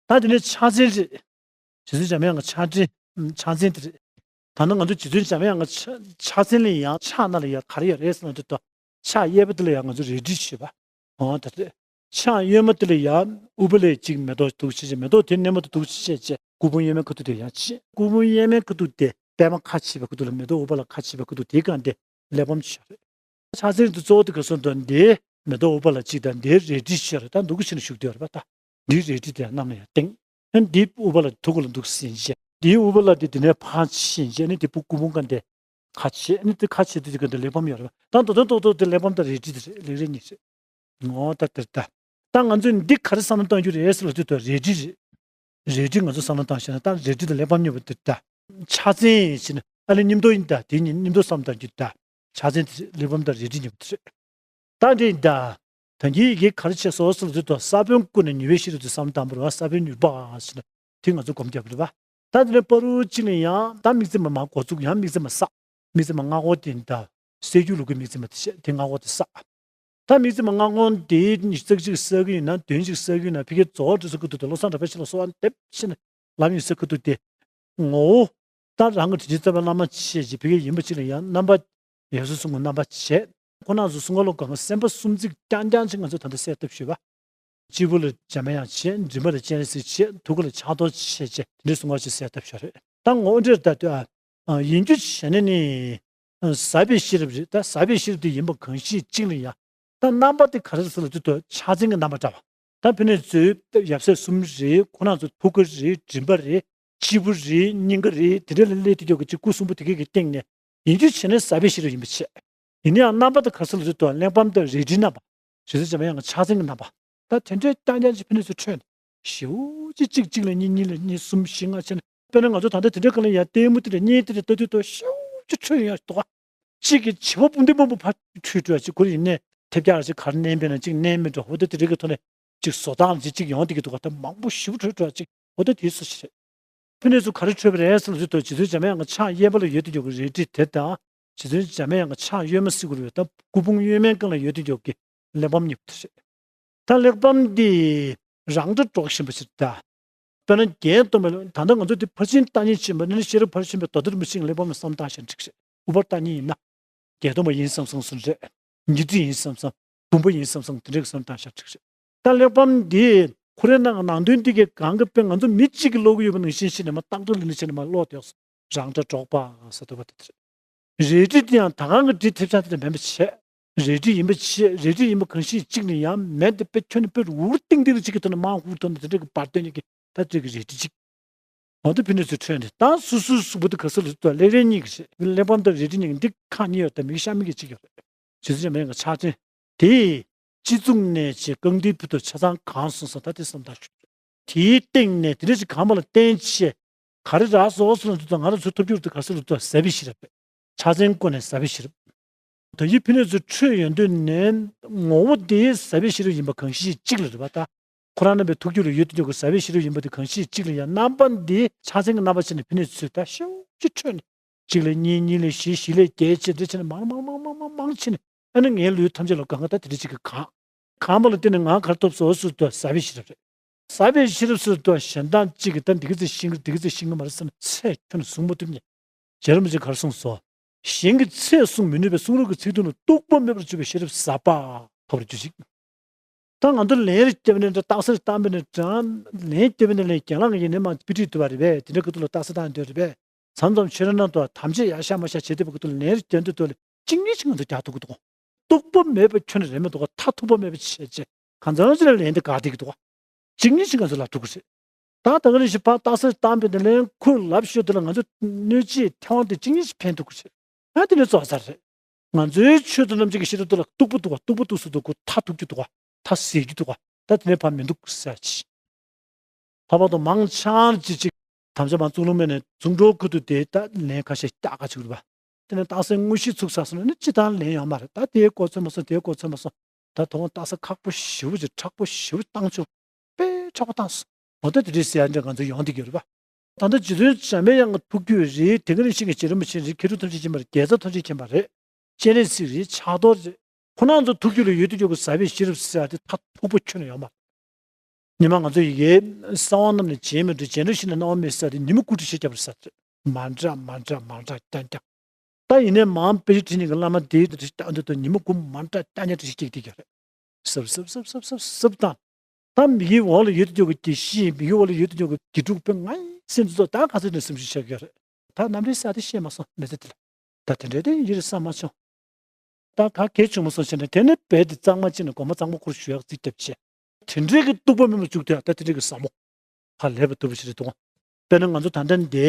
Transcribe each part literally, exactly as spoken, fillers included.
ད་དེ་ནས་ཕྱག་མཚན་རེད། རྗེ་བཙུན་འཇམ་དབྱངས་ཀྱི་ཕྱག་མཚན། ཕྱག་མཚན་དེ་རེད། ད་ནི་ང་ཚོ་རྗེ་བཙུན་འཇམ་དབྱངས་ཀྱི་ཕྱག་མཚན་ལ་ཡང་ཕྱག་ནང་ལ་ཡང་ག་རེ་ཡོད་རེད་ཟེར་ན། དེ་ལྟར་ཕྱག་གཡས་པ་དེ་ལ་ཡང་ང་ཚོ་རལ་གྲི་ཞེས་པ། འོ་ད་རེད། ཕྱག་གཡོན་མ་དེ་ལ་ཡང་དབུ་པ་ལ་གཅིག་མེ་ཏོག་འདུག་བྱས་བྱས། མེ་ཏོག་དེ་སྣེ་མོ་དེ་འདུག་བྱས་བྱས། སྐུ་འབུམ་གཡོན་མའི་ཁ་ཐུག་དེ་ཡང་བྱས། སྐུ་འབུམ་གཡོན་མའི་ཁ་ཐུག་དེ་པདྨ་ཁ་ཕྱེ་བའི་ཁ་ཐུག་ལ། མེ་ཏོག་དབུ་པ་ལ་ཁ་ཕྱེ་བའི་ཁ་ཐུག་དེའི་སྒང་དེ་གླེགས་བམ་ཞིག་རེད། ཕྱག་མཚན་དེ་གཙོ་བོ་དེ་ག་སོང་དུ་འདིའི་མེ་ཏོག་དབུ་པ་ལ་གཅིག་དང་། འདིའི་རལ་གྲི་ཞིག་རེད། ད་འདུག་གི་ཕྱིར་ནས་བཞུགས་བསྡད་ཡོད་རེད་པ། ད་འདིའི་རལ་གྲི་དེ་གནམ་ལ་ཡང་བསྟན། ཨ་ནི་འདིའི་དབུ་པ་ལ་ཐུགས་ཀ་ལ་འདུག་ཟིན་བྱས། འདིའི་དབུ་པ་ལ་དེ་དེ་ནས་ཕར་ཕྱིན་བྱས། ཨ་ནི་དེ་སྐུ་འབུམ་སྒང་དེ་ཁ་ཕྱེ། ཨ་ནི་དེ་ཁ་ཕྱེ་དུས་དེ་ག་འདི་གླེགས་བམ་ཡོད་རེད་པ། ད་མདོ་དོན་རྟོགས་ཐུབ་དེ་གླེགས་བམ་དང་རལ་གྲི་དེ་རེད། ལེགས་རལ་གཉིས་རེད། ངོ་ད་དེར་ད། ད་ང་ཚོས་འདི་ག་རེ་བསམ་བློ་གཏོང་རྒྱུ་རེད་ཟེར་ལ། དེ་ད་རལ་གྲི་རེད། རལ་གྲི་ང་ཚོ་བསམ་བློ་བཏང་བྱས་ན། ད་རལ་གྲི་དང་གླེགས་བམ་གཉིས་པོ་དེ་ད། ཕྱག་མཚན་ཡིན་ཕྱིར་ན་ཨ་ལས་གཉིས་མདོ་ཡིན། ད་དེ་གཉིས་གཉིས་མདོ་བསམ་བློ་གཏོང་རྒྱུ་ད། ཕྱག་མཚན་དེ་གླེགས་བམ་དང་རལ་གྲི་གཉིས་པོ་དེ་རེད། ད་འདི་ཡིན་ད། ད་གིན་ཡི་གེ་ག་རེ་བྱས་སོང་ཟེར་ལ། དེ་ད་ས་བོན་ཀུན་ནས་མྱུར་བའི་ཤེས་རབ་ཏུ་བསམ་བློ་བཏང་བ་རེད་པ། ས་བོན་མྱུར་བ་ཟེར་ན་དེ་ང་ཚོ་སྒོམ་རྒྱབ་རེད་པ། ད་དེ་ནས་བར་དུ་གཅིག་ལ་ཡང་ད་དམིགས་བརྩེ་མ་མར་འགོ་བཙུགས། ཡང་དམིགས་བརྩེ་མ་བསགས། དམིགས་བརྩེ་མ་སྔ་རྒོལ་དེ་ད། སེལ་རྒྱུ་ལུགས་ཀྱི་དམིགས་བརྩེ་མ་དེ་བྱས། དེ་སྔ་རྒོལ་དེ་བསགས། ད་དམིགས་བརྩེ་མ་སྔ་རྒོལ་དེ་ཉི་ཤུ་རྩ་གཅིག་བསགས་ཀྱི་ཡིན་ན། བདུན་ཅིག་བསགས་ཀྱི་ཡིན་ན། ཕ་གིའི་རྫོགས་སྒྲིག་སའི་ཁ་ཐུག་དེ་བློ་བཟང་གྲགས་པའི་ཞལ་ལ་གསོལ་བ་འདེབས་ཕྱིན་ལམ་ཡོད་སའི་ཁ་ཐུག་དེ། ངོ་བོ་ད་རང་གི་དྲིན་ཅན་རྩ་བའི་བླ་མ་བྱས་ཀྱི་ཕ་གི་ཡིན་པ་ཅིག་ལ་ཡང་རྣམ་པ་ཡབ་སྲས་གསུམ་གྱི་རྣམ་པ་བྱས། ཁོ་རང་ཚོ་གསུང་བ་ལོ་གང་ག་སེམས་དཔའ་གསུམ་ཚིག་རྐྱང་རྐྱང་ཅིག་ང་ཚོ་ད་ལྟ་གསལ་བཏབ་ཞུས་པ། སྤྱི་བོ་ལ་འཇམ་དབྱངས་བྱས། མགྲིན་པ་ལ་སྤྱན་རས་གཟིགས་བྱས། ཐུགས་ཀ་ལ་ཕྱག་རྡོར་བྱས་བྱས། དེ་འདྲའི་གསུང་བ་ཅིག་གསལ་བཏབ་ཞུས་རེད། ད་ངོ་འདྲེར་ལྟ་དུས་ཨ། ཡིན་རྒྱུ་བྱས་ན་ནི། ཟབ་པའི་ཤེས་རབ་རེད། ད་ཟབ་པའི་ཤེས་རབ་དེ་ཡིན་པ་གང་ཞིག་གཅིག་ལ་ཡང་། ད་རྣམ་པ་དེ་ག་རེ་ཟེར་ལ། དེ་ད་ཕྱག་མཚན་གྱི་རྣམ་པ་འདྲ་བ། ད་ཕ་ནས་ཚོས་ཡབ་སྲས་གསུམ་རེད། ཁོ་རང་ཚོ་ཐུགས་ཀ་རེད། མགྲིན་པ་རེད། སྤྱི་བོ་རེད། སྙིང་ག་རེད། དེ་འདྲ་ལ་སླེབས་དུས་ཀྱི་སྐུ་གསུམ་པོ་དེ་གའི་གི་སྟེང་ནས། ཡིན་རྒྱུ་བྱས་ན་ཟབ་པའི་ཤེས་རབ་ཡིན་པ་བྱས། ཡིན་ན་ཡང་རྣམ་པ་དེ་ག་རེ་ཟེར་ལ། དེ་ད་གླེགས་བམ་དང་རལ་གྲིའི་རྣམ་པ། རྗེ་བཙུན་འཇམ་དབྱངས་ཀྱི་ཕྱག་མཚན་གྱི་རྣམ་པ། ད་དེ་འདྲའི་རྐྱང་རྐྱང་ཅིག་ཕ་ནས་ཚོ་འཕྲོས་ནས། ཞེ་པོ་ཅིག་གཅིག་གཅིག་ལ་གཉིས། གཉིས་ལ་གཉིས། གསུམ་བཞི་ལྔ་བྱས་ནས། དཔེར་ན་ང་ཚོ་ད་ལྟ་དེ་འདྲའི་སྒང་ལ་ཡང་ལྟད་མོ་དེ་འདྲ་གཉིས་དེ་འདྲ་ལྟ་དུས་ད་ཞེ་པོ་ཅིག་འཕྲོས་ཡོང་ཡག་འདུག་ག་གཅིག་གི་བྱིས་པ་སྤུན་ལྡན་མང་པོ་ཕར་འཕྲོས་འགྲོ་ཡག་ཅིག་ཁོ་རང་ཡིན་ནའི་ཐེབས་རྒྱག་ཅིག་ག་རེ་མནན་པས་ན་གཅིག་མནན་མི་འགྲོ། འོ་ད་དེ་རིགས་ཀྱི་ཐོག་ནས་གཅིག་བཟོ་སྟངས་ཅིག་གཅིག་ཡོང་བསྡད་ཀྱི་འདུག་ག་ད་མང་པོ་ཞེ་པོ་འཕྲོས་འགྲོ་ཡག་ཅིག་འོ་ད་དེའི་སྲོལ་ཞིག་རེད། ཕ་ནས་ཚོ་ག་རེ་འཕྲོས་པ་རེད་ཟེར་ལ། དེ་ད་རྗེ་བཙུན་འཇམ་དབྱངས་ཀྱི་ཕྱག་གཡས་པ་ལ་ཡོད་དེ་ཡོད་ཀྱི་རལ་གྲི་དེ་དང་། རྗེ་བཙུན་འཇམ་དབྱངས་ཀྱི་ཕྱག་གཡོན་མ་ཟེར་དགོས་རེད་པས། ད་སྐུ་འབུམ་གཡོན་མའི་སྒང་ལ་ཡོད་དེ་ཡོད་ཀྱི་གླེགས་བམ་གཉིས་པོ་དེ་རེད། ད་གླེགས་བམ་འདི་རང་སྒྲ་སྒྲོག་བཞིན་པ་ཞིག་ད། དཔེར་ན་བརྒྱད་སྟོང་པའི། ད་ལྟ་ང་ཚོ་འདི་ཕར་ཕྱིན་བརྟག་གཉིས་ཕྱིན་པ་ནི། ཤེས་རབ་ཕར་ཕྱིན་པའི་མདོ་དོན་རིན་པོ་ཆེའི་གླེགས་བམ་ལ་བསམ་བློ་བཏང་བཞག་ན་འགྲིག་རེད། དབུ་ཕར་བརྟག་གཉིས་ཡིན་ན། བརྒྱད་སྟོང་པ་ཡིན་བསམ་བསམ་གསུངས་རེད། ཉི་ཁྲི་ཡིན་བསམ་བསམ། འབུམ་པ་ཡིན་བསམ་བསམ། དེ་འདྲའི་བསམ་བློ་བཏང་བཞག་ན་འགྲིག་རེད། ད་གླེགས་བམ་འདི་ཁོ་རའི་ནང་གི་ནང་དོན་འདི་གའི་གང་གི་དཔེ་ང་ཚོ་མི་གཅིག་གིས་ཀློག་གི་ཡོད་པ་ནང་བཞིན་བྱས་ནས་མར་ཏག་ཏག་ལི་ལི་བྱས་ནས་མར་ཀློག་བསྡད་ཡོད། རང་སྒྲ་སྒྲོག་པ་ཟེར་འདུག་པ་དེ་དེ་རེད། རལ་གྲི་དེ་ཡང་ད་གང་གི་གྲི་ཐེབས་ཆག་དེ་འདྲ་མིན་པ་བྱས། རལ་གྲི་ཡིན་པ་བྱས། རལ་གྲི་ཡིན་པ་གང་ཞིག་གཅིག་ནས་ཡང་མེད་དེ། དཔེ་ཁྱོན་ནས་དཔེ་འུར་ཏིང་ཏིང་རེ་གཅིག་གི་ཐོག་ནས་མར་འུར་ཐོག་ནས་དེ་འདྲ་གི་བར་དོན་གཉིས་ཀྱི་ད་དེ་གི་རལ་གྲི་གཅིག་འོ་ད་ཕ་ནས་ཚོ་འཕྲོས་ནས། ད་སོ་སོའི་གཟུགས་པོ་དེ་ག་ཟེར་ལ། དེ་ད་གླེགས་རལ་གཉིས་ཀྱི་རེད། གླེགས་བམ་དང་རལ་གྲི་གཉིས་ཀྱི་འདི་ཁག་གཉིས་ཡོད། ད་མིག་ཤ་མིག་གི་གཅིག་ཡོད་རེད། རྗེ་བཙུན་འཇམ་དབྱངས་ཀྱི་ཕྱག་མཚན་དེ་སྤྱི་གཙུག་ནས་བྱས་རྐང་མཐིལ་བར་དུ་ཆ་ཚང་གང་སོང་ཙང་ད་དེ་བསམ་བློ་བཏང་ཞུ། དེའི་སྟེང་ནས་དེ་འདྲ་ཞིག་གང་བ་ལ་བརྟེན་བྱས་ག་རེ་རག་སོང་ཟེར་ན། དེ་ད་ང་རང་ཚོ་ཐོབ་རྒྱུ་རེད། དེ་ག་ཟེར་ལ། དེ་ད་ཟབ་པའི་ཤེས་རབ་རེད། ཕྱག་མཚན་ཀུན་ནས་ཟབ་པའི་ཤེས་རབ། ད་ཡིན་ཕ་ནས་ཚོ་འཕྲོས་ཡོང་དུས་ནས་ངོ་བོ་དེ་ཟབ་པའི་ཤེས་རབ་ཡིན་པ་གང་ཞིག་གཅིག་ལ་རེད་པ། ད་ཁོ་རང་རྣམ་པའི་ཐུགས་རྒྱུད་ལ་ཡོད་དེ་ཡོད་ཀྱི་ཟབ་པའི་ཤེས་རབ་ཡིན་པ་དེ་གང་ཞིག་གཅིག་ལ་ཡང་རྣམ་པ་འདི་ཕྱག་མཚན་གྱི་རྣམ་པ་བྱས་ནས་ཕ་ནས་ཚོས་ད་ཤུགས་ཀྱིས་འཕྲོས་ནས། གཅིག་ལ་གཉིས། གཉིས་ལ་བཞི། བཞི་ལ་བརྒྱད་བྱས། འདི་བྱས་ནས་མང་མང་མང་མང་མང་མང་བྱས་ནས། ཨ་ནི་ངའི་ལུས་ཐམས་ཅད་ལ་གང་ག་ད་དེ་འདྲ་གཅིག་གིས་གང་། གང་བ་ལ་བརྟེན་ནས་ང་ག་རེ་ཐོབ་སོང་ཟེར་དུས་ཟབ་པའི་ཤེས་རབ་རེད། ཟབ་པའི་ཤེས་རབ་ཟེར་དུས་གཞན་དག་གཅིག་གིས་ད་འདི་ག་ཚོད་ཤེས་ཀྱི་རེད། འདི་ག་ཚོད་ཤེས་ཀྱི་མ་རེད་ཟེར་ན་ཚད་ཁྱོན་ནས་བཟུང་མ་ཐུབ་མཁན། རྗེ་རིན་པོ་ཆེས་ག་རེ་གསུངས་སོང་། གཞན་གྱིས་ཚད་གསུངས་མི་ནུས་པའི་གསུང་རབ་ཀྱི་ཚིག་དོན་ལ་རྟོག་པ་མེད་པར་གྱུར་པའི་ཤེས་རབ་ཟབ་པ་ཐོབ་པར་གྱུར་ཅིག་ད་ང་ཚོ་ལན་རེ་བརྒྱབ་ནས་འདྲ། རྟགས་གསལ་བཏང་བས་ནས་འདྲ། ལན་བརྒྱབ་པས་ནས་ལན་རྒན་ལགས་ཀྱིས་ཡིན་ནའི་མ་དཔེ་ཁྲིད་འདུག་པ་རེད་པས། དེ་འདྲ་གི་ཐོག་ལ་རྟགས་གསལ་བཏང་འདོད་རེད་པས། མཚམས་མཚམས་ཆོས་ར་ན་དོ་དམ་བཅའ་ཡར་བཞག་མར་བཞག་བྱེད་བསྡད་པ་གི་ཐོག་ལ་ལན་རེ་བརྒྱབ་འདོད་ཐོག་ལ་གཅིག་གཉིས་ཤིག་ང་ཚོ་རྒྱག་ཐུབ་ཀྱི་འདུག་རྟོག་པ་མེད་པ་ཁྱོན་ནས་རེད་མི་འདུག་ག་མཐར་ཐུག་པ་མེད་པ་བྱས་བྱས་གང་ཚང་ཅིག་ལ་ལན་དེ་འགག་བསྡད་ཀྱི་འདུག་ག་གཅིག་གཉིས་ཤིག་ང་ཚོ་ལབ་ཐུབ་ཀྱི་རེད། ད་ད་ག་ནང་བཞིན་ཕར་རྟགས་གསལ་བཏང་བས་ནས་ལན་ཁོས་ལབ་ཤོད་དེ་ལ་ང་ཚོ་གནོད་བྱེད་ཐེ་བ་དེ་གཅིག་གཉིས་ཤིག་འཕེན་ཐུབ་ཀྱི་རེད། ཨ་དེ་ནས་རྫོགས་ཚར་རེད། ང་ཚོའི་ཆོས་དང་རྣམ་འབྱེད་ཀྱི་ཤེས་རབ་དེ་ལ་སྟུག་པོ་འདུག་ག་སྟུག་པོ་འདུག་ཟེར་དུས་ཁོ་མཐར་ཐུག་རྒྱུ་འདུག་ག་མཐར་ཟད་རྒྱུ་འདུག་ག་ད་དེ་ནས་ཕར་མི་འདུག་ཟེར་ཅི། ལྷག་པར་དུ་མང་ཆེ་ཅིག་ཅིག་དམ་བཅའ་མར་བཙུགས་ལུགས་མེད་ནས་བཙུགས་འགྲོ་ཁུལ་དུ་དེ་ད་ལན་ཁ་ཤས་རྒྱག་ག་བཅུག་རེད་པ། དེ་ནས་རྟགས་གསལ་དངོས་གཞི་ཚུགས་ཚར་སོང་ན་ནི་སྤྱིར་བཏང་ལན་ཡོང་མ་རེད། ད་དེའི་གོ་ཚོད་མ་སོང་། དེའི་གོ་ཚོད་མ་སོང་། ད་དོ་དགོང་རྟགས་གསལ་ཁག་པོ་ཞེ་པོ་ཅིག་མཁྲེགས་པོ་ཞེ་པོ་བཏང་བྱུང་། དཔེ་མཁྲེགས་པོ་བཏང་སོང་། འོ་ད་དེ་འདྲའི་ཟེར་ཡ་འདྲ་ང་ཚོ་ཡོང་བསྡད་ཀྱི་ཡོད་རེད་པ། ད་ལྟ་རྗེ་བཙུན་འཇམ་པའི་དབྱངས་ཀྱི་ཐུགས་རྒྱུད་རེད། དེ་ག་ནང་བཞིན་གྱི་རྗེ་རིན་པོ་ཆེ་རེད། མཁས་གྲུབ་ཐམས་ཅད་མཁྱེན་པ་རེད། དགེ་རྩ་ཐམས་ཅད་མཁྱེན་པ་རེད། སྤྱན་རས་གཟིགས་རེད། ཕྱག་རྡོར་རེད། ཁོ་རང་ཚོ་ཐུགས་རྒྱུད་ལ་ཡོད་དེ་ཡོད་ཀྱི་ཟབ་པའི་ཤེས་རབ་ཟེར་ཡ་དེ་མཐར་ཐུག་པ་ཁྱོན་ནས་ཡོད་མ་རེད། ཉི་མ་ང་ཚོ་ཡི་གེ་གསང་བ་རྣམས་ནི་བྱེད་མི་འགྲོ། བྱེད་འགྲོ་ཞིག་ནི་སྣང་བ་མེད་ཟེར་ཏེ་ཉི་མ་དགུ་བྲིས་ཤིག་བརྒྱབ་རེད་ཟེར། མ་འདྲ་མ་འདྲ་མ་འདྲ་རྐྱང་རྐྱང་། ད་ཡིན་ནའི་མང་དཔེ་ཆ་བྲིས་ནས་ཀྱི་བླ་མ་དེའི་དེ་ལྟ་འདོད་དུ་ཉི་མ་དགུ་མ་འདྲ་རྐྱང་རྐྱང་བྲིས་ཤིག་སྐྱེས་བསྡད་ཀྱི་རེད། སུབ་སུབ་སུབ་སུབ་སུབ་སུབ་བཏང་། ད་མིག་གི་འོག་ལ་ཡོད་དུ་འཇོག་གི་དགེ་བཤེས། མིག་གི་འོག་ལ་ཡོད་དུ་འཇོག་གི་དགེ་ཕྲུག་དཔེ་ང་ཡི་སེམས་ཚོ་ད་ག་ཚོད་ནས་སེམས་ཤུགས་ཆག་གི་རེད། ད་ནམ་རེད་ཟེར་ཏེ་ཤེས་མ་སོང་མི་ཚེ་དེ་ལ། ད་དེ་འདྲའི་དེ་ཡིན་རེད་བསམ་མ་བྱུང་། ད་ག་གལ་ཆུང་མ་སོང་བྱས་ནས་དེ་ནས་རྦད་དེ་གཙང་མ་ཅིག་ནས་སྒོར་མོ་གཙང་མ་ཁུར་ཞུ་ཡག་རྩིས་རྒྱབ་བྱས། དེ་འདྲའི་གི་སྟུག་པོ་མེད་པ་བཅུག་དུས་ད་དེ་འདྲའི་གི་ཟབ་མོ་ཧ་ལས་པ་ལྟ་བུ་ཞིག་རེད་འདུག་དཔེར་ན་ང་ཚོ་ད་ལྟ་འདི་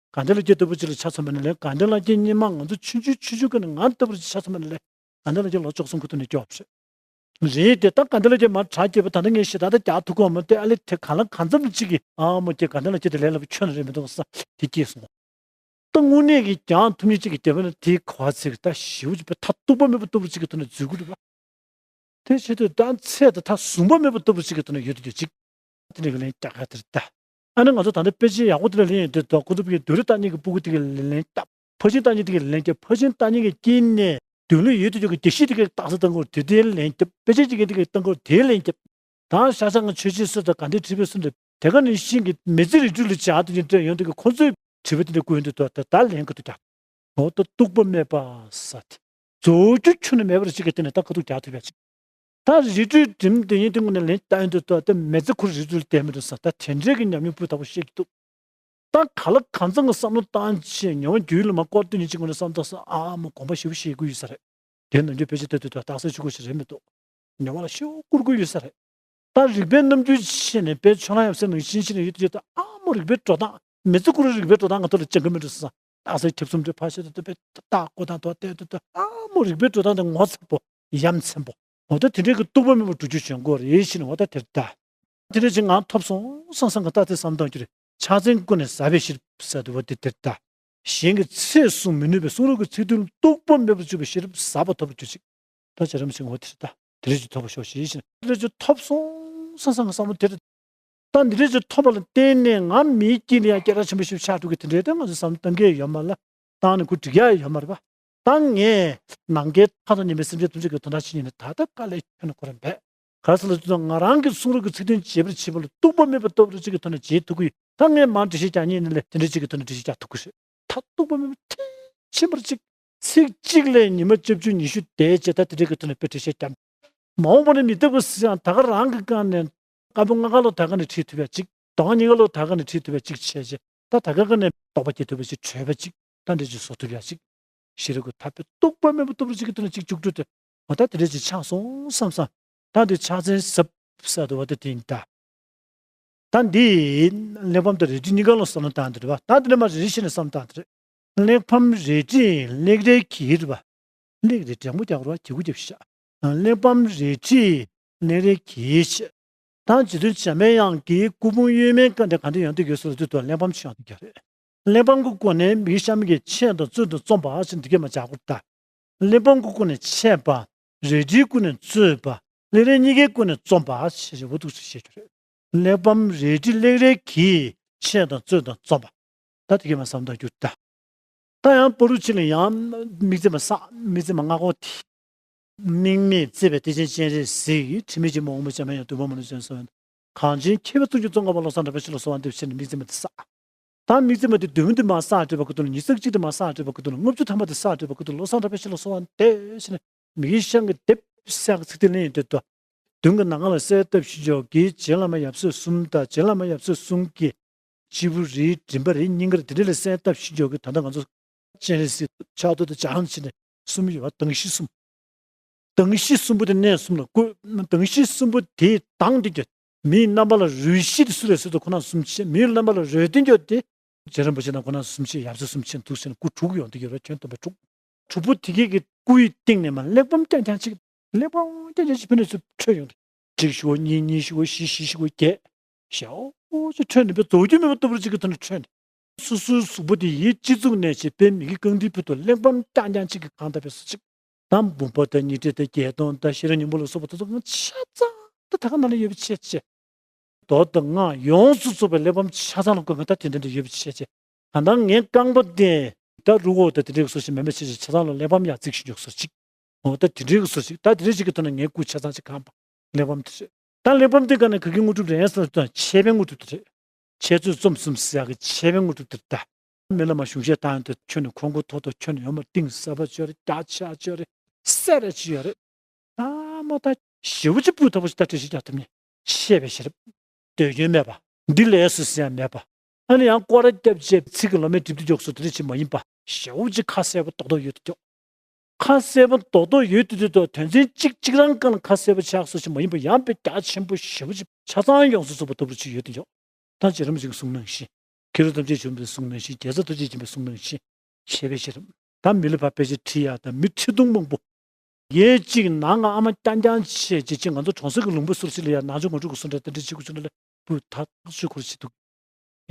དགའ་ལྡན་ལགས་ཀྱི་ལྟ་བུ་ཅིག་ལ་ཆ་མཚོན་པ་ན་ལས། དགའ་ལྡན་ལགས་ཀྱི་སྔོན་མ་ང་ཚོ་ཆུང་ཆུང་ཆུང་ཆུང་སྒང་ནས་ང་ལྟ་བུ་ཅིག་ཆ་མཚོན་པ་ན་ལས། དགའ་ལྡན་ལགས་ཀྱི་ལོ་བཅུ་གསུམ་གི་ཐོག་ནས་སྐྱོབ་བྱས། རེད་དེ། ད་དགའ་ལྡན་ལགས་ཀྱིས་མར་གྲ་རྒྱས་པ་ད་ལྟ་ངས་ཞེ་དྲག་ད་རྒྱག་ཐུབ་ཀྱི་མ་རེད་དེ། ཨ་ལེ་དེ་གང་ལ་གང་འཚམ་ཅིག་གིས་ཨ་མོ་ཀྱེ་དགའ་ལྡན་ལགས་ཀྱིས་དེ་ལས་སླ་པོ་ཁྱོན་ནས་རེད་མི་འདུག་ས་དེ་སྐྱེས་སོང་། ད་དངོས་གནས་ཀྱི་རྒྱག་ཐུབ་མཁན་ཅིག་གི་དེ་བས་ན་དེའི་ག་བ་ཚིག་ད་ཞེ་པོ་ཅིག་པའི་ཐ་སྟུག་པོ་མེད་པ་ལྟ་བུ་ཅིག་གི་ཐོག་ནས་འཛུལ་དགོས་རེད་པ། དེ་བྱེད་དུས་ད་ཚད་ད་ཐ་ཟུམ་པ་མེད་པ་ལྟ་བུ་ཅིག་གི་ཐོག་ནས་ཡོད་དུ་ཡོད་ཅིག་དེ་འདྲ་གི་ལན་རྒྱག་ག་དེར་ད། ཨ་ནི་ང་ཚོ་ད་ལྟ་དཔེ་ཆའི་ཡག་པོ་དེ་ལ་ལན་ཡོད་དུས་ད་ཁོ་ཚོ་ཕ་གི་བདུད་རི་རྟ་གཉན་གྱི་སྤུ་གུ་དེ་གི་ལན་བཏབ། ཕར་ཕྱིན་རྟ་གཉན་དེ་གི་ལན་རྒྱབ། ཕར་ཕྱིན་རྟ་གཉན་གྱི་དཀྱིལ་ནས་མདུན་ལ་ཡོད་དུ་ཡོད་ཀྱི་དགེ་བཤེས་དེ་གི་རྟགས་གསལ་བཏང་གི་ཡོད་དུས་དེའི་ལན་རྒྱབ། དཔེ་ཆ་ཅིག་གི་དེ་གི་བཏང་གི་ཡོད་དེའི་ལན་རྒྱབ། ད་ཤཱཀྱ་ངག་ཆོས་འཆད་སྲོལ་དང་དགའ་ལྡན་ཁྲི་པའི་སྲོལ་འདི་དེ་ག་ནང་བཞིན་གྱི་མི་ཚེ་རིག་འཕྲུལ་ལ་སྦྱར་དུ་ཡོད་དུས་ཡོང་དུས་ཀྱི་ཁོ་ཚོའི་དྲི་བ་དེ་འདྲ་བཀོད་ཡོང་དུས་ད་ད་ལན་ག་དུ་རྒྱག་འོ་ད་སྟུག་པོ་མེད་པ་ཟེར་ཏེ། རྫོགས་རྒྱུ་ཁྱོན་ནས་མེད་པར་ཅིག་གི་སྟེང་ནས་ད་ཁ་ཐུག་རྒྱག་ཐུབ་ཡ་ཅིག་ད་རི་ཁྲོད་འགྲིམ་དེ་ཡིན་དེ་དངོས་གནས་ལན་བཏབ་ཡོང་དུས་ད་ད་མི་ཚེ་ཁོ་རི་ཁྲོད་བསྡད་མི་འདུག་ས། ད་དེ་འདྲའི་གི་ཉམས་མྱོང་སྤུས་དག་པོ་བཤད་ཀྱི་འདུག་ད་ག་ལ་གང་འཚམ་གི་བསམ་བློ་བཏང་བྱས་ཉི་མ་རྒྱུན་ལ་མ་སྐོར་དུས་ཉིན་གཅིག་ངོ་ནས་བསམ་བཏང་ས་ཨ་མ་དགོངས་པ་ཞེ་པོ་བཞེས་དགོས་ཡོད་ས་རེད། དེ་ནམ་རྒྱུན་ཕལ་ཆེར་དེ་དུས་ད་རྟགས་གསལ་ཆུ་ཁོ་ཞིག་རེད་མི་འདུག་ཉི་མ་ལ་ཤོག་བསྐུར་དགོས་ཡོད་ས་རེད། ད་རིག་པའི་རྣམ་འགྱུར་ཕྱེ་ནས་དཔེ་ཆོས་ལ་ཡབ་སྲས་ནང་བཞིན་ཕྱིན་ནས་ཡོད་དུས་ད་ཨ་མོ་རིག་པའི་འགྲོ་སྟངས་མི་ཚེ་ཁོ་རང་རིག་པའི་འགྲོ་སྟངས་ང་ཐོག་ལ་སྦྱང་གི་མི་འདུག་ས། རྟགས་གསལ་ཁྱབ་གསུམ་འདྲ་ཕར་ཕྱོགས་དེ་དཔེ་ལྟ་སྐོར་དང་དོ་བལྟས་དུས་ད་ཨ་མོ་རིག་པའི་འགྲོ་སྟངས་དེ་ངོ་ཚ་པོ་ཡ་མཚན་པོ། འོ་ད་དེ་འདྲའི་གི་སྟུག་པོ་མེད་པར་འགྲོ་རྒྱུ་བྱུང་དགོས་རེད་ཤི་ནས་འོ་ད་དེར་ལྟ། དེ་འདྲ་ཅིག་ངང་ཐོབ་སོང་བསམ་བསམ་གི་ལྟ་ཚེ་བསམ་བཏང་རྒྱུ་རེད། ཕྱག་མཚན་ཀུན་ནས་ཟབ་པའི་ཤེས་རབ་ཟེར་དུས་འོ་དེ་དེར་ལྟ། གཞན་གྱིས་ཚད་གསུང་མི་ནུས་པའི་གསུང་རབ་ཀྱི་ཚིག་དོན་སྟུག་པོ་མེད་པར་བཅུག་པའི་ཤེས་རབ་ཟབ་པ་ཐོབ་རྒྱུ་ཅིག་ད་བྱ་རིམ་ཞིག་འོ་དེར་ལྟ། དེ་འདྲ་ཅིག་ཐོབ་པ་ཤོག་ཞེས་ཤི་ནས་དེ་འདྲ་ཅིག་ཐོབ་སོང་བསམ་བསམ་གི་བསམ་བློ་དེར། ད་འདི་འདྲ་ཅིག་ཐོབ་པ་ལ་བརྟེན་ནས་ང་མིའི་དཀྱིལ་ལ་ཡང་སྐད་གྲགས་ཆེན་པོ་ཞིག་ཆགས་འགྲོ་གི་དེ་འདྲའི་ད་ང་ཚོ་བསམ་བློ་གཏང་གི་ཡོད་མ་ལ། བཏང་ནས་ཁོ་འགྲིག་ཡ་ཡོད་མ་རེད་པ། ད་ངས་ནམ་མཁའི་མཐའ་དང་མཉམ་པའི་སེམས་ཅན་ཐམས་ཅད་ཀྱི་དོན་དག་བྱེད་ཉིན་ནས་ད་ལྟ་དཀའ་ལས་ཁྱོན་ནས་ཁོ་རང་འབད། ག་རེ་ཟེར་ལ་དུས་ཚོད་ང་རང་གི་གསུང་རབ་ཀྱི་ཚིག་དོན་འབྱེད་པར་བྱེད་པ་ལ་སྟུག་པོ་མེད་པ་ལྟ་བུ་ཅིག་གི་ཐོག་ནས་འབྱེད་ཐུབ་ཀྱི་ཡོད། ད་ངས་མར་འགྲེལ་བཤད་རྒྱག་ཉིན་ནས་ལས་དེ་འདྲ་ཅིག་གི་ཐོག་ནས་འགྲེལ་བཤད་རྒྱག་ཐུབ་ཀྱི་རེད། ད་སྟུག་པོ་མེད་པ་མཐིལ་ཕྱིན་པར་ཅིག་ཚིག་གཅིག་ལས་ཉི་མ་བཅུ་བཅུ་ཉི་ཤུ་དེའི་རྗེས་ད་དེ་འདྲ་གི་ཐོག་ནས་དཔེ་འགྲེལ་བཤད་རྒྱབ། མ་འོངས་པ་ནས་མི་ཐུབ་པ་ཟེར་ཡང་ད་ག་རང་གི་སྒང་ནས་བཀའ་པོད་ལྔ་ཀ་ལོ་ད་ག་ནས་ཁྲིད་ཐུབ་ཡ་གཅིག་ལྡོག་ཕྱོགས་གཉིས་ཀ་ལོ་ད་ག་ནས་ཁྲིད་ཐུབ་ཡ་གཅིག་བྱས་རྗེས་ད་ད་ག་ག་ནས་རྟོགས་པ་སྐྱེ་ཐུབ་པ་གཅིག་གྲོལ་བ་གཅིག་ད་འདྲ་གཅིག་བཟོ་ཐུབ་ཡ་གཅིག་ཤེས་རབ་ཀྱི་ཐབས་པའི་སྟུག་པོ་མེད་པ་ལྟ་བུ་གཅིག་གི་ཐོག་ནས་གཅིག་མཇུག་སྒྲིལ་ཏེ་འོ་ད་དེ་འདྲ་གཅིག་ཆགས་སོང་བསམ་བསམ། ད་འདི་ཕྱག་མཚན་ཟབ་ཟེར་དུ་བ་དེ་དེ་ཡིན་ད། ད་འདི་གླེགས་བམ་དང་རལ་གྲི་གཉིས་ཀ་ལ་བསམ་བློ་བཏང་དེ་རེད་བ། ད་འདི་ནས་མར་རེ་རེ་བྱས་ནས་བསམ་བློ་བཏང་དེ་རེད། གླེགས་བམ་རལ་གྲི་གླེགས་རལ་གྱིས་རེད་བ། གླེགས་རེད་འགྲེང་བུ་རྒྱག་རོགས་གྱི་གུ་རྒྱབ་ཤག་གླེགས་བམ་རལ་གྲི་གླེགས་རལ་གྱིས་ཤག་ད་རྗེ་བཙུན་འཇམ་པའི་དབྱངས་ཀྱིས་སྐུ་ཕུང་གཡོན་མའི་ཀ་འདི་ག་འདྲ་ཡོང་དུས་ཡོད་སོ་ལ་དུས་དུ་གླེགས་བམ་ཆུ་ཡང་དུ་རྒྱག་རེད། གླེགས་བམ་གྱི་སྒོ་ནས་མིའི་ཤ་མིག་གིས་ཆད་དང་རྩོད་དང་རྩོམ་པ་ཞེས་འདི་གས་མ་བྱ་སྐོར་ལྟ། གླེགས་བམ་གྱི་སྒོ་ནས་ཆད་པ། རལ་གྲིའི་སྒོ་ནས་རྩོད་པ། གླེགས་རལ་གཉིས་ཀའི་སྒོ་ནས་རྩོམ་པ་ཞེས་བྱ་བ་འདུག་ཟེར་བཤད་རྒྱུ་རེད། གླེགས་བམ་རལ་གྲི་གླེགས་རལ་གྱིས་ཆད་དང་རྩོད་དང་རྩོམ་པ། ད་དེ་གས་མ་བསམ་བཏང་རྒྱུ་ལྟ། ད་ཡང་པོ་རུ་ཆེ་ལ་ཡང་དམིགས་བརྩེ་མ་བསགས། དམིགས་བརྩེ་མ་སྔ་གོ་དེ། དམིགས་མེད་བརྩེ་བའི་གཏེར་ཆེན་སྤྱན་རས་གཟིགས། དྲི་མེད་འབྱུང་པོ་འོད་དཔག་མེད་ཡང་བདུད་དཔུང་མ་ལུས་བཙན་གསོལ། གངས་ཅན་མཁས་པའི་གཙུག་གི་ཙོང་ཁ་པ་བློ་བཟང་གྲགས་པའི་ཞབས་ལ་གསོལ་བ་འདེབས་ཕྱིར་དམིགས་བརྩེ་མ་དེ་བསགས། ད་དམིགས་བརྩེ་མ་དེ་མདུན་དུ་མ་བསགས་བྲིས་པ་ཀུན་ཏུ་ལ། ཉི་ཤུ་རྩ་གཅིག་དུ་མ་བསགས་བྲིས་པ་ཀུན་ཏུ་ལ། ལྔ་བཅུ་ཐམ་པ་དུ་བསགས་བྲིས་པ་ཀུན་ཏུ་ལ། བློ་བཟང་གྲགས་པའི་ཞབས་ལ་གསོལ་བ་འདེབས་ཕྱིར་མི་དགེ་བཤགས་ཀྱི་དེབ་བསགས་ཚིག་དེ་ལེན་ཡོད་དུས་དོ། མདུན་གྱི་ནམ་མཁའ་ལ་གསལ་བཏབ་ཤིས་བརྗོད་ཀྱིས། རྗེ་བླ་མ་ཡབ་སྲས་གསུམ་དང་རྗེ་བླ་མ་ཡབ་སྲས་གསུམ་གྱི་སྤྱིལ་བུ་རེའི་མགྲིན་པ་རེའི་སྙིང་གར་དེ་འདྲ་ལ་གསལ་བཏབ་ཤིས་བརྗོད་ཀྱིས། ད་ལྟ་ང་ཚོ་སྤྱན་རས་གཟིགས་ཕྱག་རྡོར་དང་བྱང་ཆེན་གསུམ་ཡོད་པ་མདང་ཞི་གསུམ། མདང་ཞི་གསུམ་པོ་དེ་གནས་གསུམ་ལ་བཀོད། མདང་ཞི་གསུམ་པོ་དེའི་གདངས་དེ་གྱོན། མིའི་རྣམ་པ་ལ་རོལ་ཤིས་དེ་སུ་རེད་ཟེར་དུས་ཁོ་ན་གསུམ་ཆེ། མིའི་རྣམ་པ་ལ་རོལ་སྟེ་གྱོན་དེ་རྗེ་རིན་པོ་ཆེ་དང་ཁོ་ན་གསུམ་ཆེ། ཡབ་སྲས་གསུམ་ཆེ་འདུག་ཟེར་ནས་སྐུ་དྲུག་ཡོང་དེ་གྱོན་ར་ཁྱོན་སྟོན་པའི་དྲུག་དྲུག་པོ་དེ་གས་ཀྱི་སྐུའི་སྟེང་ནས་མ་གླེགས་བམ་རྐྱང་རྐྱང་གཅིག་གླེགས་བམ་རྐྱང་རྐྱང་གཅིག་ཕུལ་ནས་ཚུར་འཕྲོས་ཡོང་དེ། གཅིག་ཞུ་བ་གཉིས། གཉིས་ཞུ་བ་བཞི། བཞི་ཞུ་བ་བརྒྱད། ཞའོ་ཅིག་འཕྲོས་ནས་པའི་རྫོགས་རྒྱུ་མེད་པ་ལྟ་བུར་གཅིག་གི་ཐོག་ནས་འཕྲོས་ནས། སོ་སོའི་གཟུགས་པོ་དེ་ཡིད་སྤྱི་གཙུག་ནས་བྱས་པའི་མི་དགེ་རྐང་མཐིལ་ཕུད་དུ་གླེགས་བམ་རྐྱང་རྐྱང་གཅིག་གིས་གང་ལྟར་པའི་སུ་གཅིག་དང་འབུམ་པ་དང་ཉི་ཁྲི་དང་བརྒྱད་སྟོང་དང་ཤེས་རབ་སྙིང་པོ་ལ་སོགས་པ་དེ་ཚོ་ཆ་ཚང་ད་ད་ག་ནང་ལ་ཡོད་པའི་ཆེ་ཆེ། མདོ་དང་སྔགས་ཡོངས་སུ་རྫོགས་པའི་གླེགས་བམ་ཆ་ཚང་ལ་བཀོད་མཁན་ད་དེ་འདྲ་འདྲ་ཡོད་པའི་ཆེ་ཆེ། གང་ལྟར་ངའི་རྐང་པ་དེ་ད་རུ་འོ་ད་དེ་འདྲའི་སོ་ཞིག་མེད་མེད་ཆེ་ཆེ་ཆ་ཚང་ལ་གླེགས་བམ་ཡར་བརྩིགས་ཤིང་འཇོག་སོ་གཅིག་འོ་ད་དེ་འདྲའི་སོ་ཞིག་ད་དེ་འདྲའི་ཞིག་གི་ཐོག་ནས་ངའི་སྐུ་ཆ་ཚང་ཞིག་གང་པ་གླེགས་བམ་དེ་རེད། ད་གླེགས་བམ་དེ་ག་ནས་ག་གི་དངོས་གྲུབ་རེད་ཟེར་ན་ད་འཆད་པའི་དངོས་གྲུབ་དེ་རེད། འཆད་རྩོད་རྩོམ་གསུམ་ཟེར་ཡག་གི་འཆད་པའི་དངོས་གྲུབ་དེ་རེད་ད། མི་ལ་མ་གཞུང་བཤད་བཏང་ཡོང་དུས་ཁྱོད་ནི་ཁོང་ཁུ་ཐོག་ཐོག་ཁྱོད་ནི་ཡོད་མ་གཏིང་ཟབ་པ་ཅོ་རེད། རྒྱ་ཆེ་ཅོ་རེད། སེ་ར་ཅི་ཡོད་རེད། ད་མ་ད་ཞེ་པོ་ཅིག་སྤུས་དག་པོ་ཞིག་ད་འགྲེལ་བཤད་རྒྱག་ཐུབ་ནི། འཆད་པའི་ཤེས་རབ། འདོད་སྐྱོན་མེད་པ། འདི་ལས་སུ་ཟེར་ཡ་མེད་པ། ཨ་ནི་ཡང་སྐོར་ར་བརྒྱབ་བྱས་ཚིག་གི་ལོ་མའི་གྲིབ་དུ་འཇོག་སོ་དེ་འདྲ་ཅིག་མ་ཡིན་པ། ཞེ་པོ་ཅིག་ཁ་གསལ་པོ་རྡོག་རྡོག་ཡོད་དུ་འཇོག་ཁ་གསལ་པོ་རྡོག་རྡོག་ཡོད་དུ་དུས་ཐོག་དོན་ཚན་གཅིག་གཅིག་རང་གང་ལ་ཁ་གསལ་པོ་ཆགས་སོ་ཞིག་མ་ཡིན་པ། ཡང་དཔེ་རྒྱ་ཆེན་པོ་ཞེ་པོ་ཅིག་ཆ་ཚང་ཡོངས་སུ་རྫོགས་པ་ལྟ་བུར་ཅིག་ཡོད་དུ་འཇོག་ད་རྗེ་རིན་པོ་ཆེ་གི་གསུང་ནང་བཞིན། མཁས་གྲུབ་ཐམས་ཅད་འབྱོན་པའི་གསུང་ནང་བཞིན། རྒྱལ་ཚབ་ཐུགས་རྗེ་ཆེན་པོའི་གསུང་ནང་བཞིན། འཆད་པའི་ཤེས་རབ། ད་མི་ལ་ཕར་དཔེ་ཆ་ཁྲིད་ཡག་དང་མི་ཁྲི་སྟོང་མང་པོ། ཡས་གཅིག་ནང་ང་ཨ་མ་རྐྱང་རྐྱང་བྱས་རྗེས་ཅིག་ང་ཚོ་གྲོང་གསེབ་ཀྱི་ལུང་པ་སུ་ར་ཅིག་ལ་ཡ་ནང་ཆོས་ངོ་སྤྲོད་ཀྱི་གསུང་འདྲ་དེ་འདྲ་བྱེད་དགོས་བྱུང་ན་ལས་སྤུས་དག་ཐག་ཆོད་ཁུར་བྱེད་ཐུབ།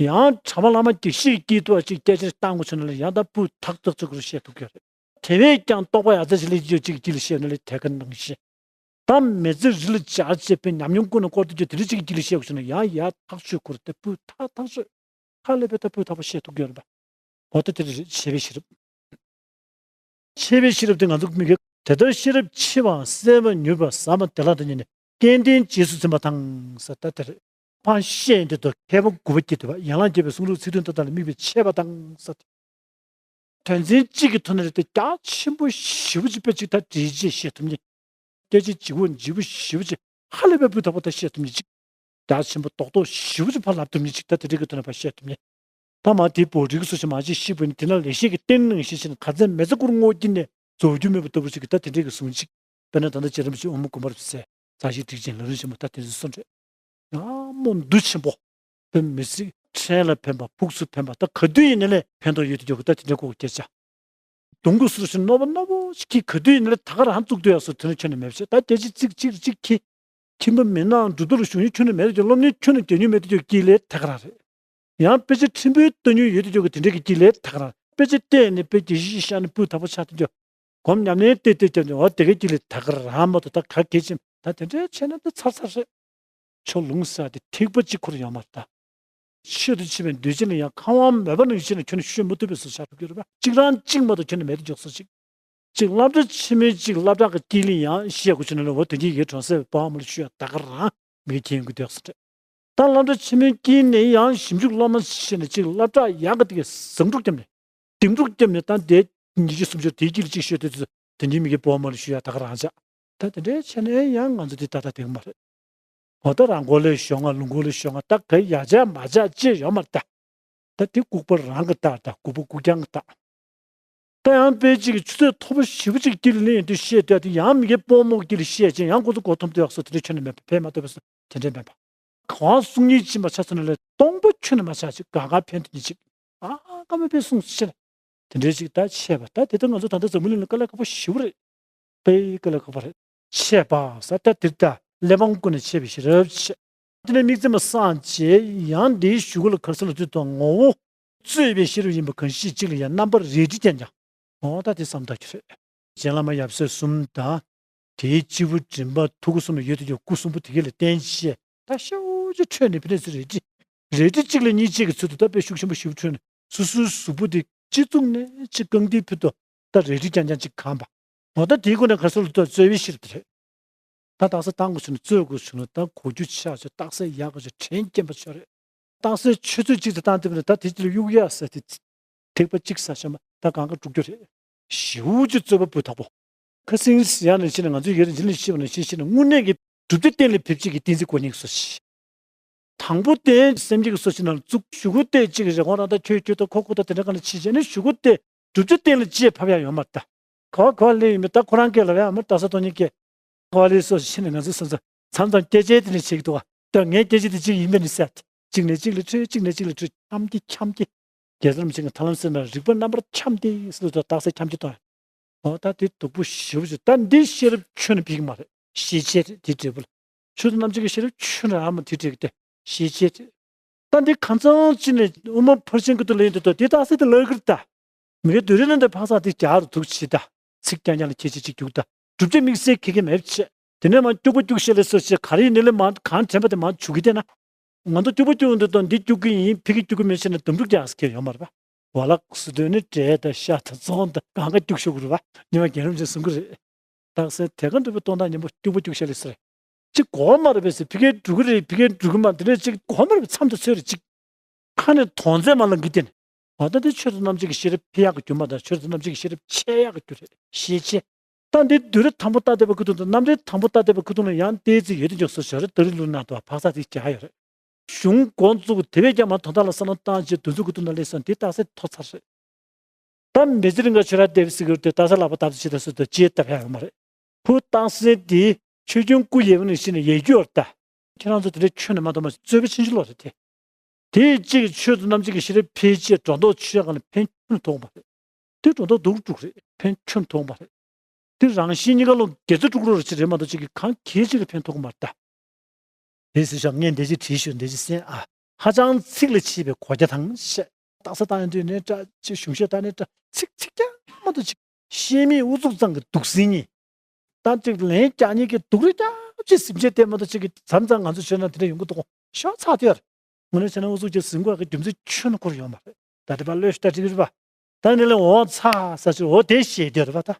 ཡང་གྲྭ་པ་བླ་མ་དགེ་བཤེས་ཀྱིས་ཏོག་ཅིག་སྐད་ཆ་བཏང་དགོས་བྱུང་ན་ལས་ཡང་ད་སྤུས་དག་ཐག་ཆོད་ཁུར་བཤད་ཐུབ་ཀྱི་རེད། དེ་བས་ཀྱང་རྟོགས་པ་ཡག་རྩལ་ཞིག་ལས་ཅིག་ཅིག་ལ་བཤད་ན་ལས་དེ་ག་ནང་བཞིན། ད་མི་ཚེ་རི་ལ་སྦྱར་བྱས་པའི་ཉམས་མྱོང་ཀུན་ནས་བསྐོར་ཏེ་ཀྱང་དེ་འདྲ་ཅིག་གི་དཀྱིལ་ལ་བཤད་དགོས་བྱུང་ན་ཡང་ཡར་ཐག་ཆོད་ཁུར་དེ་སྤུས་དག་ཐག་ཆོད། ཧ་ལས་པའི་ད་སྤུས་དག་པོ་བཤད་ཐུབ་ཀྱི་ཡོད་རེད་པ། འོ་ད་དེ་རེད་འཆད་པའི་ཤེས་རབ། འཆད་པའི་ཤེས་རབ་དེ་ང་ཚོ་མི་གི་དེ་ལྟར་ཤེས་རབ་ཕྱི་པའང་གསལ་བར་མྱུར་བར་ཟབ་མོ་བདེ་བླག་ཏུ་ཉེ་ནས་སྐལ་ལྡན་རྗེས་སུ་འཛིན་པ་དང་ཟེར་ད་དེ་རེད། ཕར་བཤད་འདི་དོ་མཁས་པ་དགུ་པ་སྐྱེས་ཏེ་བ་ཡན་ལག་བརྒྱད་པའི་གསུང་རབ་ཚིག་དོན་མཐའ་དག་ལ་དམིགས་པའི་འཆད་པ་དང་ཟེར། དོན་ཚན་གཅིག་གི་ཐོག་ནས་རེད་དེ་རྒྱ་ཆེན་པོ་ཞེ་པོ་ཅིག་དཔེ་ཅིག་ད་བྲིས་རྗེས་བཤད་ཐུབ་མཁན། སྐད་ཆ་ལྗིད་པོ་ལྗིད་པོ་ཞེ་པོ་ཅིག་ཧ་ལས་པའི་སྤུས་དག་པོ་ད་བཤད་ཐུབ་མཁན་ཅིག་རྒྱ་ཆེན་པོ་རྡོག་རྡོག་ཞེ་པོ་ཅིག་ཕར་ལབ་ཐུབ་མཁན་ཅིག་ད་དེ་འདྲའི་གི་ཐོག་ནས་ཕར་བཤད་ཐུབ་མཁན། ད་མ་དེའི་བོད་རིགས་སུ་ཞིག་མ་ཅིག་ཤི་བུ་ནི་དེ་ན་ལེགས་བཤད་ཀྱི་རྟེན་ནང་བཞིན་ཞིག་ནི་ཁ་ཚན་མེ་བཙའ་གུར་སྔོག་གྱིན་ནས་རྫོགས་རྒྱུ་མེད་པ་ལྟ་བུ་ཅིག་གི་ད་དེ་འདྲའི་གི་གསུང་ཅིག་དཔེར་ན་ད་ལྟ་རྗེ་རིན་པོ་ཆེ་དབུ་མ་དགོངས་པ་རབ་གསལ་རྩ་ཤེ་ཊཱིཀ་ཆེན་ལམ་རིམ་ཆེན་མོ་ད་དེ་ཚོ་གསུངས་རེད། ཡང་མོ་འདུ་ཆེན་པོ། དཔེ་མི་སྲིད་ཕྲན་ལ་ཕན་པ་ཕུགས་སུ་ཕན་པ་ད་ག་དུས་ཡིན་ནའི་ལས་ཕན་ཐོགས་ཡོད་དུ་འཇོག་གི་ད་དེ་འདྲའི་ལྐོག་སྐྱེལ་བྱ། གདོང་གི་ཟུར་ཞིག་རྣོ་པོ་རྣོ་པོ་ཞིག་གིས་ག་དུས་ཡིན་ནའི་ལས་ད་ག་རང་བཙུགས་འདོད་ཡག་སོ་དེ་ནས་ཁྱོན་ནས་མེད་པ་བྱས་ད་སྐད་ཆ་ཚིག་གཅིག་རེ་གཅིག་གིས། ཁྱིམ་པ་མི་ནང་འགྲོ་འདུག་ལ་ཞུགས་ཉུལ་ཁྱོན་ནས་མེད་དུ་འཇོག་སློབ་གཉེར་ཁྱོན་ནས་རྒྱག་ཉུལ་མེད་དུ་འཇོག་དཀྱིལ་ལས་ད་ག་རང་རེད། ཡང་དཔེ་ཆ་ཕྲན་བུ་བལྟ་ཉུལ་ཡོད་དུ་འཇོག་གི་དེ་འདྲའི་གི་དཀྱིལ་ལས་ད་ག་རང་། དཔེ་ཆ་བལྟས་ནས་དཔེ་རྒྱག་ཤི་ཤི་ཤ་ནས་སྤུས་དག་པོ་ཆགས་དུ་འཇོག་སྒོམ་ཉམས་ལེན་བལྟས་བལྟས་བརྒྱབ་ནས་འོ་དེ་གའི་དཀྱིལ་ལས་ད་ག་རང་མ་གཏོགས་ད་ག་གལ་ཆེན་ད་དེ་འདྲའི་བྱས་ན་ད་ཚར་ཚར་རེད། ཆོ་ལུང་ཟེར་དེ་ཐིགས་པ་གཅིག་ཁུར་ཡོད་མ་རེད་ད། ཆོས་དང་ཕྱི་མའི་འདོད་ཆེན་ལ་ཡང་ཁམས་དབང་མོས་པ་ནང་བཞིན་ལ་ཁྱོན་ནས་ཤོད་མི་ཐུབ་པའི་བཟོ་ཆགས་ཐུབ་ཀྱི་རེད་པ། གཅིག་རང་གཅིག་མ་གཏོགས་ཁྱོན་ནས་མེད་དུ་འཇོག་ས་ཅིག་གཅིག་སློབ་གྲྭ་ཆེན་མོའི་གཅིག་སློབ་གྲྭ་གི་དཀྱིལ་ལ་ཡང་བཤད་དགོས་བྱུང་ན་ལ་འོ་དོན་གྱི་ཡིད་གྲོང་གསལ་བའི་བ་མ་ལ་ཞུ་ཡ་ད་ག་རང་མི་མཁྱེན་དགོས་འདུག་ཟེར། ད་སློབ་གྲྭ་ཆེན་མོའི་དཀྱིལ་ནས་ཡང་ཞིབ་འཇུག་སློབ་མ་ཤེས་ནས་གཅིག་སློབ་གྲྭ་ཡག་གི་དེ་གའི་བཟང་ཕྲུག་བརྒྱབ་ནས་ལྡིང་ཕྲུག་བརྒྱབ་ནས་ད་དེ་ཉི་ཤུ་སུམ་ཅུ་དེའི་དཀྱིལ་ལ་གཅིག་ཤོད་དུས་དེ་འདྲའི་མི་གི་བ་མ་ལ་ཞུ་ཡ་ད་ག་རང་ཅག་ད་དེ་འདྲའི་བྱས་ནས་ཡང་ང་ཚོ་དེ་ད་ལྟ་དེ་ག་མ་རེད། འོ་ད་རང་མགོ་ལས་ཤོག་ང་ལུང་མགོ་ལས་ཤོག་ང་ད་ག་ཡ་ཆ་མ་ཆ་ཅེས་ཡོད་མ་རེད་ད། ད་དེ་ལྐུགས་པ་རང་གི་རྟགས་ད་ལྐུགས་པ་ལྐུགས་རྐྱང་གི་རྟགས། ད་ཡང་དཔེ་གཅིག་གི་ཆུ་ཚོད་མཐོ་པོ་ཞེ་པོ་གཅིག་དཀྱིལ་ལ་སླེབས་དུས་བཤད་དུས་དེ་ཡང་མི་གའི་སྤོ་རྨོ་དཀྱིལ་ལ་བཤད་ཅིང་ཡང་ཁོ་ཚོ་མགོ་འཐོམ་དུས་ཡག་སོ་དེ་འདྲ་ཁྱོན་ནས་མེད་པ་ཕན་མ་ཐོགས་པ་སོ་དེ་འདྲ་མེད་པ། གང་གསུང་ཉིད་ཕྱིན་པ་ཆ་ཚང་ལ་སྟོང་པ་ཁྱོན་ནས་མ་ཆགས་ཅིག་གང་ག་ཕན་དུ་ཉིད་ཅིག་ཨ་ཀ་མ་དཔེ་གསུངས་ཤེ་ལ། དེ་འདྲའི་ཅིག་ད་བཤད་པ་ད་དེ་ལྟར་ང་ཚོ་ད་ལྟ་འཛམ་བུ་གླིང་ལ་དཀའ་ལས་ཁག་པོ་ཞེ་པོ་རེད། དཔེ་དཀའ་ལས་ཁག་པོ་རེད། འཆད་པ་ཟེར་ད་དེ་ལྟ་གླེགས་བམ་ཀུན་ནས་འཆད་པའི་ཤེས་རབ་ཆེ། དེ་ནས་དམིགས་བརྩེ་མ་སངས་རྒྱས་ཡང་འདིའི་གཞུག་གུ་ལ་ག་རེ་ཟེར་ལབ་དུས་དང་ངོ་བོ་རྩོད་པའི་ཤེས་རབ་ཡིན་པ་གང་ཞིག་གཅིག་ལ་ཡང་རྣམ་པར་རལ་གྲི་རྐྱང་རྐྱང་། འོ་ད་དེ་བསམ་ཐག་གི་རེད། རྗེ་བླ་མ་ཡབ་སྲས་གསུམ་དང་། དེའི་སྤྱི་བོ་མགྲིན་པ་ཐུགས་ཀ་གསུམ་ལ་ཡོད་དུ་ཡོད་སྐུ་གསུམ་པོ་དེ་ག་ལ་བརྟེན་བྱས་ད་ཤུགས་ཀྱིས་འཕྲོས་ནས་ཕི་ནས་ཚུར་རལ་གྲི། རལ་གྲི་གཅིག་ལ་གཉིས་གཅིག་གི་ཚུལ་དུ་ད་དཔེ་ཤུགས་ཆེན་པོ་ཞིག་འཕྲོས་ནས་སོ་སོའི་གཟུགས་པོ་དེ་སྤྱི་གཙུག་ནས་ཅིག་རྐང་མཐིལ་ཕུད་དུ་ད་རལ་གྲི་རྐྱང་རྐྱང་ཅིག་གང་པ། འོ་ད་དེའི་སྒོ་ནས་ག་རེ་ཟེར་ལབ་དུས་རྩོད་པའི་ཤེས་རབ་དེ་རེད། ད་རྟགས་གསལ་བཏང་དགོས་བྱུང་ན་རྩོད་དགོས་བྱུང་ན་ད་གོ་རྒྱུ་ཆགས་ཆོག་རྟགས་གསལ་ཡག་ག་ཆོག་དྲན་སྐྱེན་པ་ཆོག་རེད། རྟགས་གསལ་ཆུ་ཚོད་གཅིག་ཏུ་བཏང་ཐུབ་ན་ད་དེ་གཅིག་ལ་གཡུག་ཡག་ཟེར་དེ། ཐེག་པ་གཅིག་ཟེར་བྱས་མ་ད་གང་ག་འགྲུབ་རྒྱུ་རེད། ཞེ་པོ་ཅིག་རྩོད་པ་སྤུས་དག་པོ། ཁ་སེང་ཟེར་ཡག་ནང་བཞིན་ང་ཚོའི་ཡ་རེ་འཇིག་རྟེན་ཤེས་པ་ནང་བཞིན་ཤེས་ན་དངོས་གནས་ཀྱི་གྲུབ་མཐའ་གཏན་ལ་ཕེབས་བྱེད་ཀྱི་བསྟན་འཛིན་དཀོན་གཉེར་སོ་ཞེས། དང་པོ་དེ་སེམས་ཅན་གྱི་སོ་ཞེས་ནང་བཙུགས་གཞུག་གུ་དེ་གཅིག་རེ་ཁོང་རང་ད་ཁྱོད་ཁྱོད་ད་ཁོ་ཁོ་ད་དེ་འདྲ་ག་ལ་ཕྱིས་བྱས་ནས་གཞུག་གུ་དེ་གྲུབ་མཐའ་གཏན་ལ་རྗེས་ཕབ་ཡག་ཡོད་མ་རེད་ད། ག་བ་ག་བ་ལས་ཡིན་མིན་ད་ཁོ་རང་སྐད་ལ་བས་མ་ད་ས་སྟོང་ཉིད་སྐད། ག་བ་ལས་སོ་ཞེས་ནས་ང་ཚོ་སོ་སོ་མཚམས་མཚམས་སྐད་ཆའི་དེ་ནས་བྱེད་ཀྱི་འདུག་བ། ད་ངའི་སྐད་ཆ་དེ་གཅིག་ཡིན་པས་ནི་ཟེར། གཅིག་ནས་གཅིག་ལ་འཕྲོས་གཅིག་ནས་གཅིག་ལ་འཕྲོས་འཆམ་གྱི་འཆམ་གྱི། རྒྱལ་སྲས་རིན་པོ་ཆེ་གི་ཐར་ལམ་གསལ་བའི་རིགས་པ་རྣམ་པར་འཆམ་སྟེ་ཟེར་དུས་རྟགས་གསལ་འཆམ་གྱི་གཏོང་ཡ། འོ་ད་དེ་སྡུག་པོ་ཞེ་པོ་ཞིག་ད་འདི་ཤེས་རབ་ཁྱོན་ནས་ཕིག་མ་རེད། ཤེས་བྱེད་རེད་དེ་འབྲས་བུ་ལ། ཆོས་དང་རྣམ་འབྱེད་ཀྱི་ཤེས་རབ་ཁྱོན་ནས་ཨ་མ་དེ་འབྲས་ཀྱི་དེ་ཤེས་བྱེད་རེད། ད་འདི་གང་ཚང་ཅི་ནས་དབུ་མ་ཕར་ཕྱིན་གྱི་དུ་ལེན་དུ་ད་དེ་རྟགས་གསལ་དེ་ལབ་ཀྱི་རེད་ད། མི་གའི་དུས་རེ་ནང་དུ་འཕག་འཚག་དེ་རྒྱག་རུ་ཐུག་བྱེད་ད། ཚིག་རྐྱང་རྐྱང་ལ་ཁྱད་ཆེ་ཅིག་རྒྱུག་ད། གྲུབ་ཆ་དམིགས་བསལ་ཁེ་ཁེ་མེད་བྱེད། དེ་ནས་མ་སྐྱུག་པ་སྐྱུག་ཤེས་ལ་སོ་ཞེས་ག་རེ་ཡིན་ནའི་ལས་མ་གང་དྲན་པ་དེ་མ་བྱུག་གི་བསྡད་ན། ང་ཚོ་སྐྱུག་པ་སྐྱུག་འདི་དང་འདི་སྐྱུག་གི་ཡིན་ཕ་གི་སྐྱུག་གི་མེད་ཟེར་ནས་འདུམ་འགྲིག་རྒྱག་ཟེར་མཁན་ཡོད་མ་རེད་པ། བ་ལག་ཟེར་དོན་ནི་འབྲས་དང་ཤ་དང་བཙོང་དང་གང་ག་སྐྱུག་ཤོག་གི་རེད་པ། ཉི་མ་རྒན་རབས་ཅིག་གསུང་གི་རེད། རྟགས་གསལ་དེ་ག་འདྲ་པོ་སྟོང་ཐག་ཉམས་པོ་སྐྱུག་པ་སྐྱུག་ཤ་ལས་ཟེར། ཅིག་གོ་མ་རེད་པས་ཟེར། ཕ་གིར་འགྲོ་གི་རེད། ཕ་གིར་འགྲོ་གི་མ་དེ་འདྲ་ཅིག་གོ་མ་རེད་པས། མཚམས་དེ་ཚོད་རེད་ཅིག་ཁ་ནས་དོན་ཚན་མ་ལངས་གི་དེ་ནི། འོ་ད་དེ་ཆོས་དང་རྣམ་འབྱེད་ཀྱི་ཤེས་རབ་འཕེལ་ཡག་གི་རྒྱུ་མ་དང་། ཆོས་དང་རྣམ་འབྱེད་ཀྱི་ཤེས་རབ་ཆེ་ཡག་གི་རྒྱུ་རེད། ཤེས་བྱེད། ད་འདི་བསྡུས་གྲྭ་དང་པོ་ལྟ་བསྡད་པ་ཁུ་ཐུང་དང་རྣམ་འགྲེལ་དང་པོ་ལྟ་བསྡད་པ་ཁུ་ཐུང་ལ་ཡང་ཏོག་ཙམ་ཡོད་དེ་འཇོག་སོ་ཞོར་རེ་ཏ་རི་ལུ་ན་དུ་བ་འཕག་ཚག་ཅིག་བྱ་ཡོད་རེད། གཞུང་འགོ་བཙུགས་དེ་བས་ཀྱང་མ་དོན་དག་ལ་བསམ་བློ་བཏང་བྱས་འདུ་འཛོམས་ཁུ་ཐུང་ན་སླེབས་སོང་། འདི་རྟགས་གསལ་ཐོབ་ཚར་རེད། ད་མི་ཚེ་རིང་ག་ཆོས་ར་སྡེ་བ་ཟེར་གི་རེད་དེ། རྟགས་གསལ་ལག་པ་བརྡབ་ཏུ་བྱེད་ད་སུ་དང་ཅིའི་སྟབས་ཡག་ཡོད་མ་རེད། ཁུ་རྟགས་གསལ་འདི་ཆོས་སྐྱོང་སྐུ་ཡོད་པ་ནས་གཞི་ནས་ཡོད་རྒྱུ་ཡོད་རེད་ད། ཁྱེད་རང་ཚོ་དེ་འདྲའི་ཁྱོན་ནས་མ་གཏོགས་མ་རྩོད་པ་ཕྱིན་ཅི་ལོག་རེད་དེ། དེ་གཅིག་ཆོས་དང་རྣམ་འབྱེད་ཀྱི་ཤེས་རབ་འཕེལ་ཆེད་སྒྲོ་འདོགས་ཆོད་གང་ལ་ཕན་ཁྱོན་ཐོགས་མ་རེད། དེ་སྒྲོ་འདོགས་སྡུག་དཀྲུག་རེད། ཕན་ཁྱོན་ཐོགས་མ་རེད། དེ་རང་བཞིན་གཉིས་ཀ་ལོ་དགེ་རྩ་དཀྲུག་རོགས་རེད་ཅི་རེད་མ་གཏོགས་གཅིག་གིས་གང་གལ་ཅིག་ལ་ཕན་ཐོགས་ཀྱི་མ་རེད་ད། དེ་སུས་ཤག་ངས་འདི་ཅིག་བྲིས་ཞུ། འདི་ཅིག་གསན་ཨ། ཧ་ཅང་ཚིག་ལ་ཆེས་པའི་གོ་རྒྱ་དང་བཤད། རྟགས་གསལ་བཏང་ཡོང་དུས་ནས་འདྲ་ཅིག་གཞུང་བཤད་བཏང་ནས་འདྲ་ཚིག་ཚིག་རྐྱང་མ་གཏོགས་ཅིག་ཤེས་མེད་ཨུ་ཚུགས་ཙམ་གྱི་སྡུག་སྲན་གཉིས། ད་ཅིག་ལན་རྒྱག་མཁན་གྱི་སྡུག་རུས་རྒྱག་ཅིག་སེམས་ཅན་བསྟེན་མ་གཏོགས་ཅིག་གིས་མཚམས་མཚམས་ང་ཚོ་ཆོས་ན་དེ་འདྲ་ཡོང་གི་འདུག་གོ་ཤོག་ཚགས་ཐེར། དངོས་གནས་བྱས་ན་ཨུ་ཚུགས་ཀྱི་ཟིན་དགོས་ཀྱི་རྒྱུ་མཚན་ཁྱོན་ནས་འཁོར་ཡོད་མ་རེད། ད་དེ་པར་བློས་ཤུགས་ད་ཅིག་རེད་པ། ད་ནི་ལས་འོ་ཚ་ས་ཅིག་འོ་དེ་ཞེས་བསྡད་རེད་པ་ད།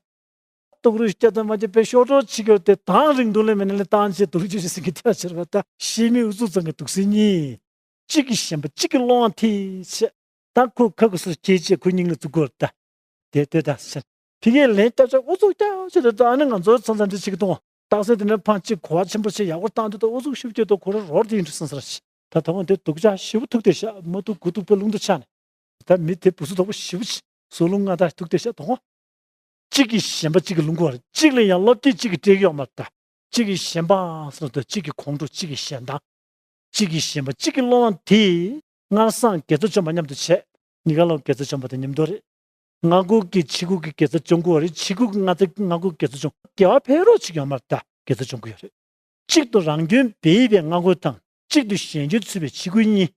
སྡུག་རུས་སྐྱ་དང་མ་སྐྱ་པའི་ཤོག་གྲོགས་བྱེད་ཀྱི་ཡོད་དེ་དང་རིང་དུ་ལས་མེད་ན་ལས་བཏང་བྱས་སྡུག་རུས་བྱེད་ཟིན་གྱི་དེ་བ་ཕྱིར་བ་ད། ཤེས་མེད་ཨུ་ཚུགས་ཙམ་གྱི་སྡུག་སྲན་གཉིས། གཅིག་གིས་ཞེན་པ་གཅིག་གིས་བློ་དབང་ཐེ་བྱས། ད་ཁོ་ཁ་ཁུ་སུར་སྐྱེས་བྱས་ཁོ་སྙིང་ལ་བཙུགས་དགོས་རེད་ད། དེ་དེ་ད་ཟེར། ཕ་གིའི་ལན་བརྒྱབ་བྱས་ཨུ་ཚུགས་རྒྱག་བྱས་རེད་ད། ཨ་ནི་ང་ཚོ་ཚང་ཚང་འདི་བྱེད་ཀྱི་འདུག་རྟགས་གསལ་དེ་འདྲ་ཕངས་གཅིག་གོ་བ་ཆེན་པོ་བྱས་ཡག་པོ་བཏང་དུས་ད་ཨུ་ཚུགས་ཤུགས་སྐྱེད་དུ་ཁོ་ར་རོར་དེ་ཡིན་འགྲོ་བསམ་ས་ར་ཤི། ད་དོ་དགོང་དེ་སྡུག་ཅག་ཞེ་པོ་ཐུག་བསྡད་ཤག་མ་ཐུག་དགུ་ཐུག་པའི་རླུང་རྟ་ཆག་ནས། ད་མི་དེ་བུ་སུ་དོག་པོ་ཞེ་པོ་ཆེ་སོ། རླུང་ང་ད་ཐུག་བསྡད་ཤག་དོ་དགོང་། གཅིག་གིས་ཞེན་པ་གཅིག་གིས་རླུང་འཁོར། གཅིག་ལ་ཡང་བློ་སྐྱེད་གཅིག་གིས་སྤྲད་ཀྱི་ཡོད་མ་རེད་ད། གཅིག་གིས་ཞེན་པའང་ཟེར་དང་གཅིག་གིས་ཁོང་ཁྲོ་གཅིག་གིས་ཞེན་སྡང་། གཅིག་གིས་ཞེན་པ་གཅིག་གིས་བློ་དབང་དེ། སྔར་སངས་དགེ་རྩ་བཅོམ་པ་མཉམ་དུ་བྱས། གཉིས་ཀ་ལོ་དགེ་རྩ་བཅོམ་པ་དང་མཉམ་དུ་རེད། སྔ་འགོག་གིས་ཕྱི་འགོག་གི་དགེ་རྩ་བཅོམ་དགོས་པ་རེད། ཕྱི་འགོག་གིས་སྔ་རྩ་སྔ་འགོག་གི་དགེ་རྩ་བཅོམ། དགེ་བ་འཕེལ་རོགས་བྱེད་ཀྱི་ཡོད་མ་རེད་ད། དགེ་རྩ་བཅོམ་གྱི་ཡོད་རེད། གཅིག་ཏུ་རང་སྐྱོན་སྦས་པའི་སྔ་འགོག་དང་། གཅིག་ཏུ་གཞན་སྐྱོན་འཚོལ་བའི་ཕྱི་འགོག་གཉིས།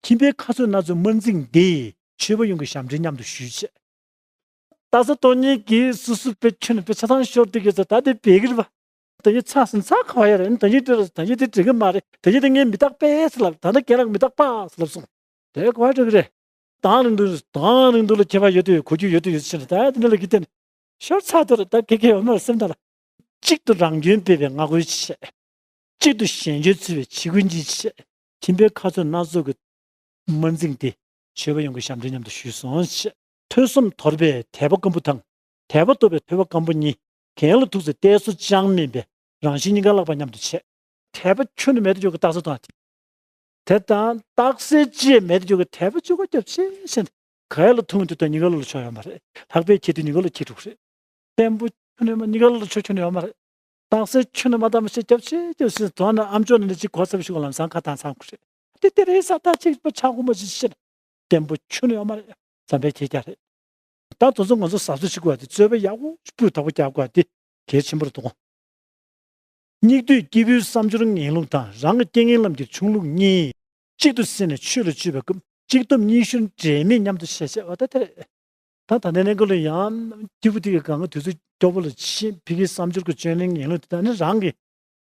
ཁྱིམ་པའི་ཁ་ཚོད་སྣ་ཚོགས་དམར་འཛིང་འདི། མཆོད་པ་ཡོང་གི་ཞབས་འདྲེན་མཉམ་དུ་ཞུས་བྱས། རྟགས་གསལ་སྟོང་ཉིད་ཀྱིས་སུ་སུ་དཔེ་ཁྱོན་ནས་དཔེ་ཆ་ཚང་ཤོར་དུས་ཀྱི་ཚོད་ད་དེ་བེད་ཀྱི་རེད་པ། ད་ཡིན་ཚ་ཟིན་ཚ་ཁ་བ་ཡ་རེད། ད་ཡིན་དེ་རེད། ད་ཡིན་དེ་འགྲིག་གི་མ་རེད། ད་ཡིན་དེ་ངས་མི་རྟག་པས་ཟེར་ལབ། ད་ནི་རྒན་ལགས་མི་རྟག་པ་ཟེར་ལབ་སོང་། དེ་ག་བ་འགྲིག་གི་རེད། དང་རིང་དུ་དང་རིང་དུ་ལ་ཁྱད་པར་ཡོད་དུས་གོ་རྒྱུ་ཡོད་དུས་ཡོད་ཕྱིར་ད་དེ་འདྲ་ལ་གི་བརྟེན་ཤོར་ཚར་དེ་རེད། ད་གེ་གེ་ཡོད་མ་རེད་སེམས་ད་ལ། གཅིག་ཏུ་རང་སྐྱོན་སྦས་པའི་སྔ་རྒོལ་བྱས། གཅིག་ཏུ་གཞན་སྐྱོན་འཚོལ་བའི་ཕྱི་རྒོལ་གཉིས་བྱས། ཁྱིམ་པའི་ཁ་ཚོད་སྣ་ཚོགས་ཀྱི་དམར་འཛིང་སྟེ། མཆོད་པ་ཡོང་གི་ཞབས་འདྲེན་མཉམ་དུ་ཞུས་སོང་ཞེས། ཐོས་བསམ་དོར་བའི་དད་པ་སྐམ་པོ་དང་། དད་པ་སྟོབས་པའི་ཐོས་པ་སྐམ་པོ་གཉིས། གྱེན་ལ་ཐུག་ཚེ་གཏད་སོ་ཅང་མིན་པའི་རང་བཞིན་གཉིས་ཀ་བརླག་པ་མཉམ་དུ་བྱས། དད་པ་ཁྱོན་ནས་མེད་དུ་འཇོག་གི་རྟགས་གསལ་དང་། དེ་དང་རྟགས་གསལ་ཅི་ཡང་མེད་དུ་འཇོག་གི་དད་པ་བཅུ་ཀ་རྒྱབ་ཆེ་ཞེས། ག་ཡ་ལ་ཐུག་དུས་དང་གཉིས་ཀ་ལ་ཆོ་ཡོད་མ་རེད། ལྷག་པའི་ཁྱེད་དུས་གཉིས་ཀ་ལ་ཁྱེད་འགྲོ་གི་རེད། བརྟན་པོ་ཁྱོན་ནས་མ་གཉིས་ཀ་ལ་ཆོ་ཁྱོན་ནས་ཡོད་མ་རེད། རྟགས་གསལ་ཁྱོན་ནས་མ་བཏང་མ་ཤེས་རྒྱབ་ཆེ་རྒྱབ་ཆེ་དོན་ནི་ཨམ་ཅོག་ནང་ནས་གཅིག་གོ་ཚབ་ཤུགས་ལམ་སང་ཁ་བཏང་ཚང་དགོས་རེད། དེ་དེ་རེད་ས་ད་ཅིག་པ་ཆག་དགོས་མ་ཤེས་ཤེས། བརྟན་པོ་ཁྱོན་ནས་ཡོད་མ་རེད། བསམ་པའི་ཁྱེད་རྒྱ་རེད། ད་དེ་ཚོ་ང་ཚོ་གཟབ་གཟབ་བྱེད་དགོས་པ་དེ་རྩོད་པ་ཡག་པོ་སྤུས་དག་པོ་རྒྱག་དགོས་པ་དེ་གལ་ཆེན་པོ་རེད་དོ། སྙིགས་དུས་སྐྱེས་བུའི་བསམ་སྦྱོར་ངན་ལུགས་དང་། རང་གི་རྐྱེན་ངན་ལམ་གྱི་ཆུང་ལུགས་གཉིས། གཅིག་ཏུ་བསྲེས་ནས་ཆོས་ལ་སྤྱོད་པའི་སྐབས། གཅིག་སྡོམ་གཉིས་ཤོར་འབྲལ་མེད་མཉམ་དུ་བྱས་བྱས་པ་ད་དེ་རེད། ད་ད་ལྟའི་གནས་སྐབས་ལ་ཡང་སྐྱེས་བུ་དེ་གའི་གང་ག་དུས་ཚོད་སྐྱོ་པོ་ལ་ཕྱིན་ཕ་གིའི་བསམ་སྦྱོར་གྱི་སྤྱོད་ལེན་ངན་ལུགས་དེ་དག་ནི་རང་གི་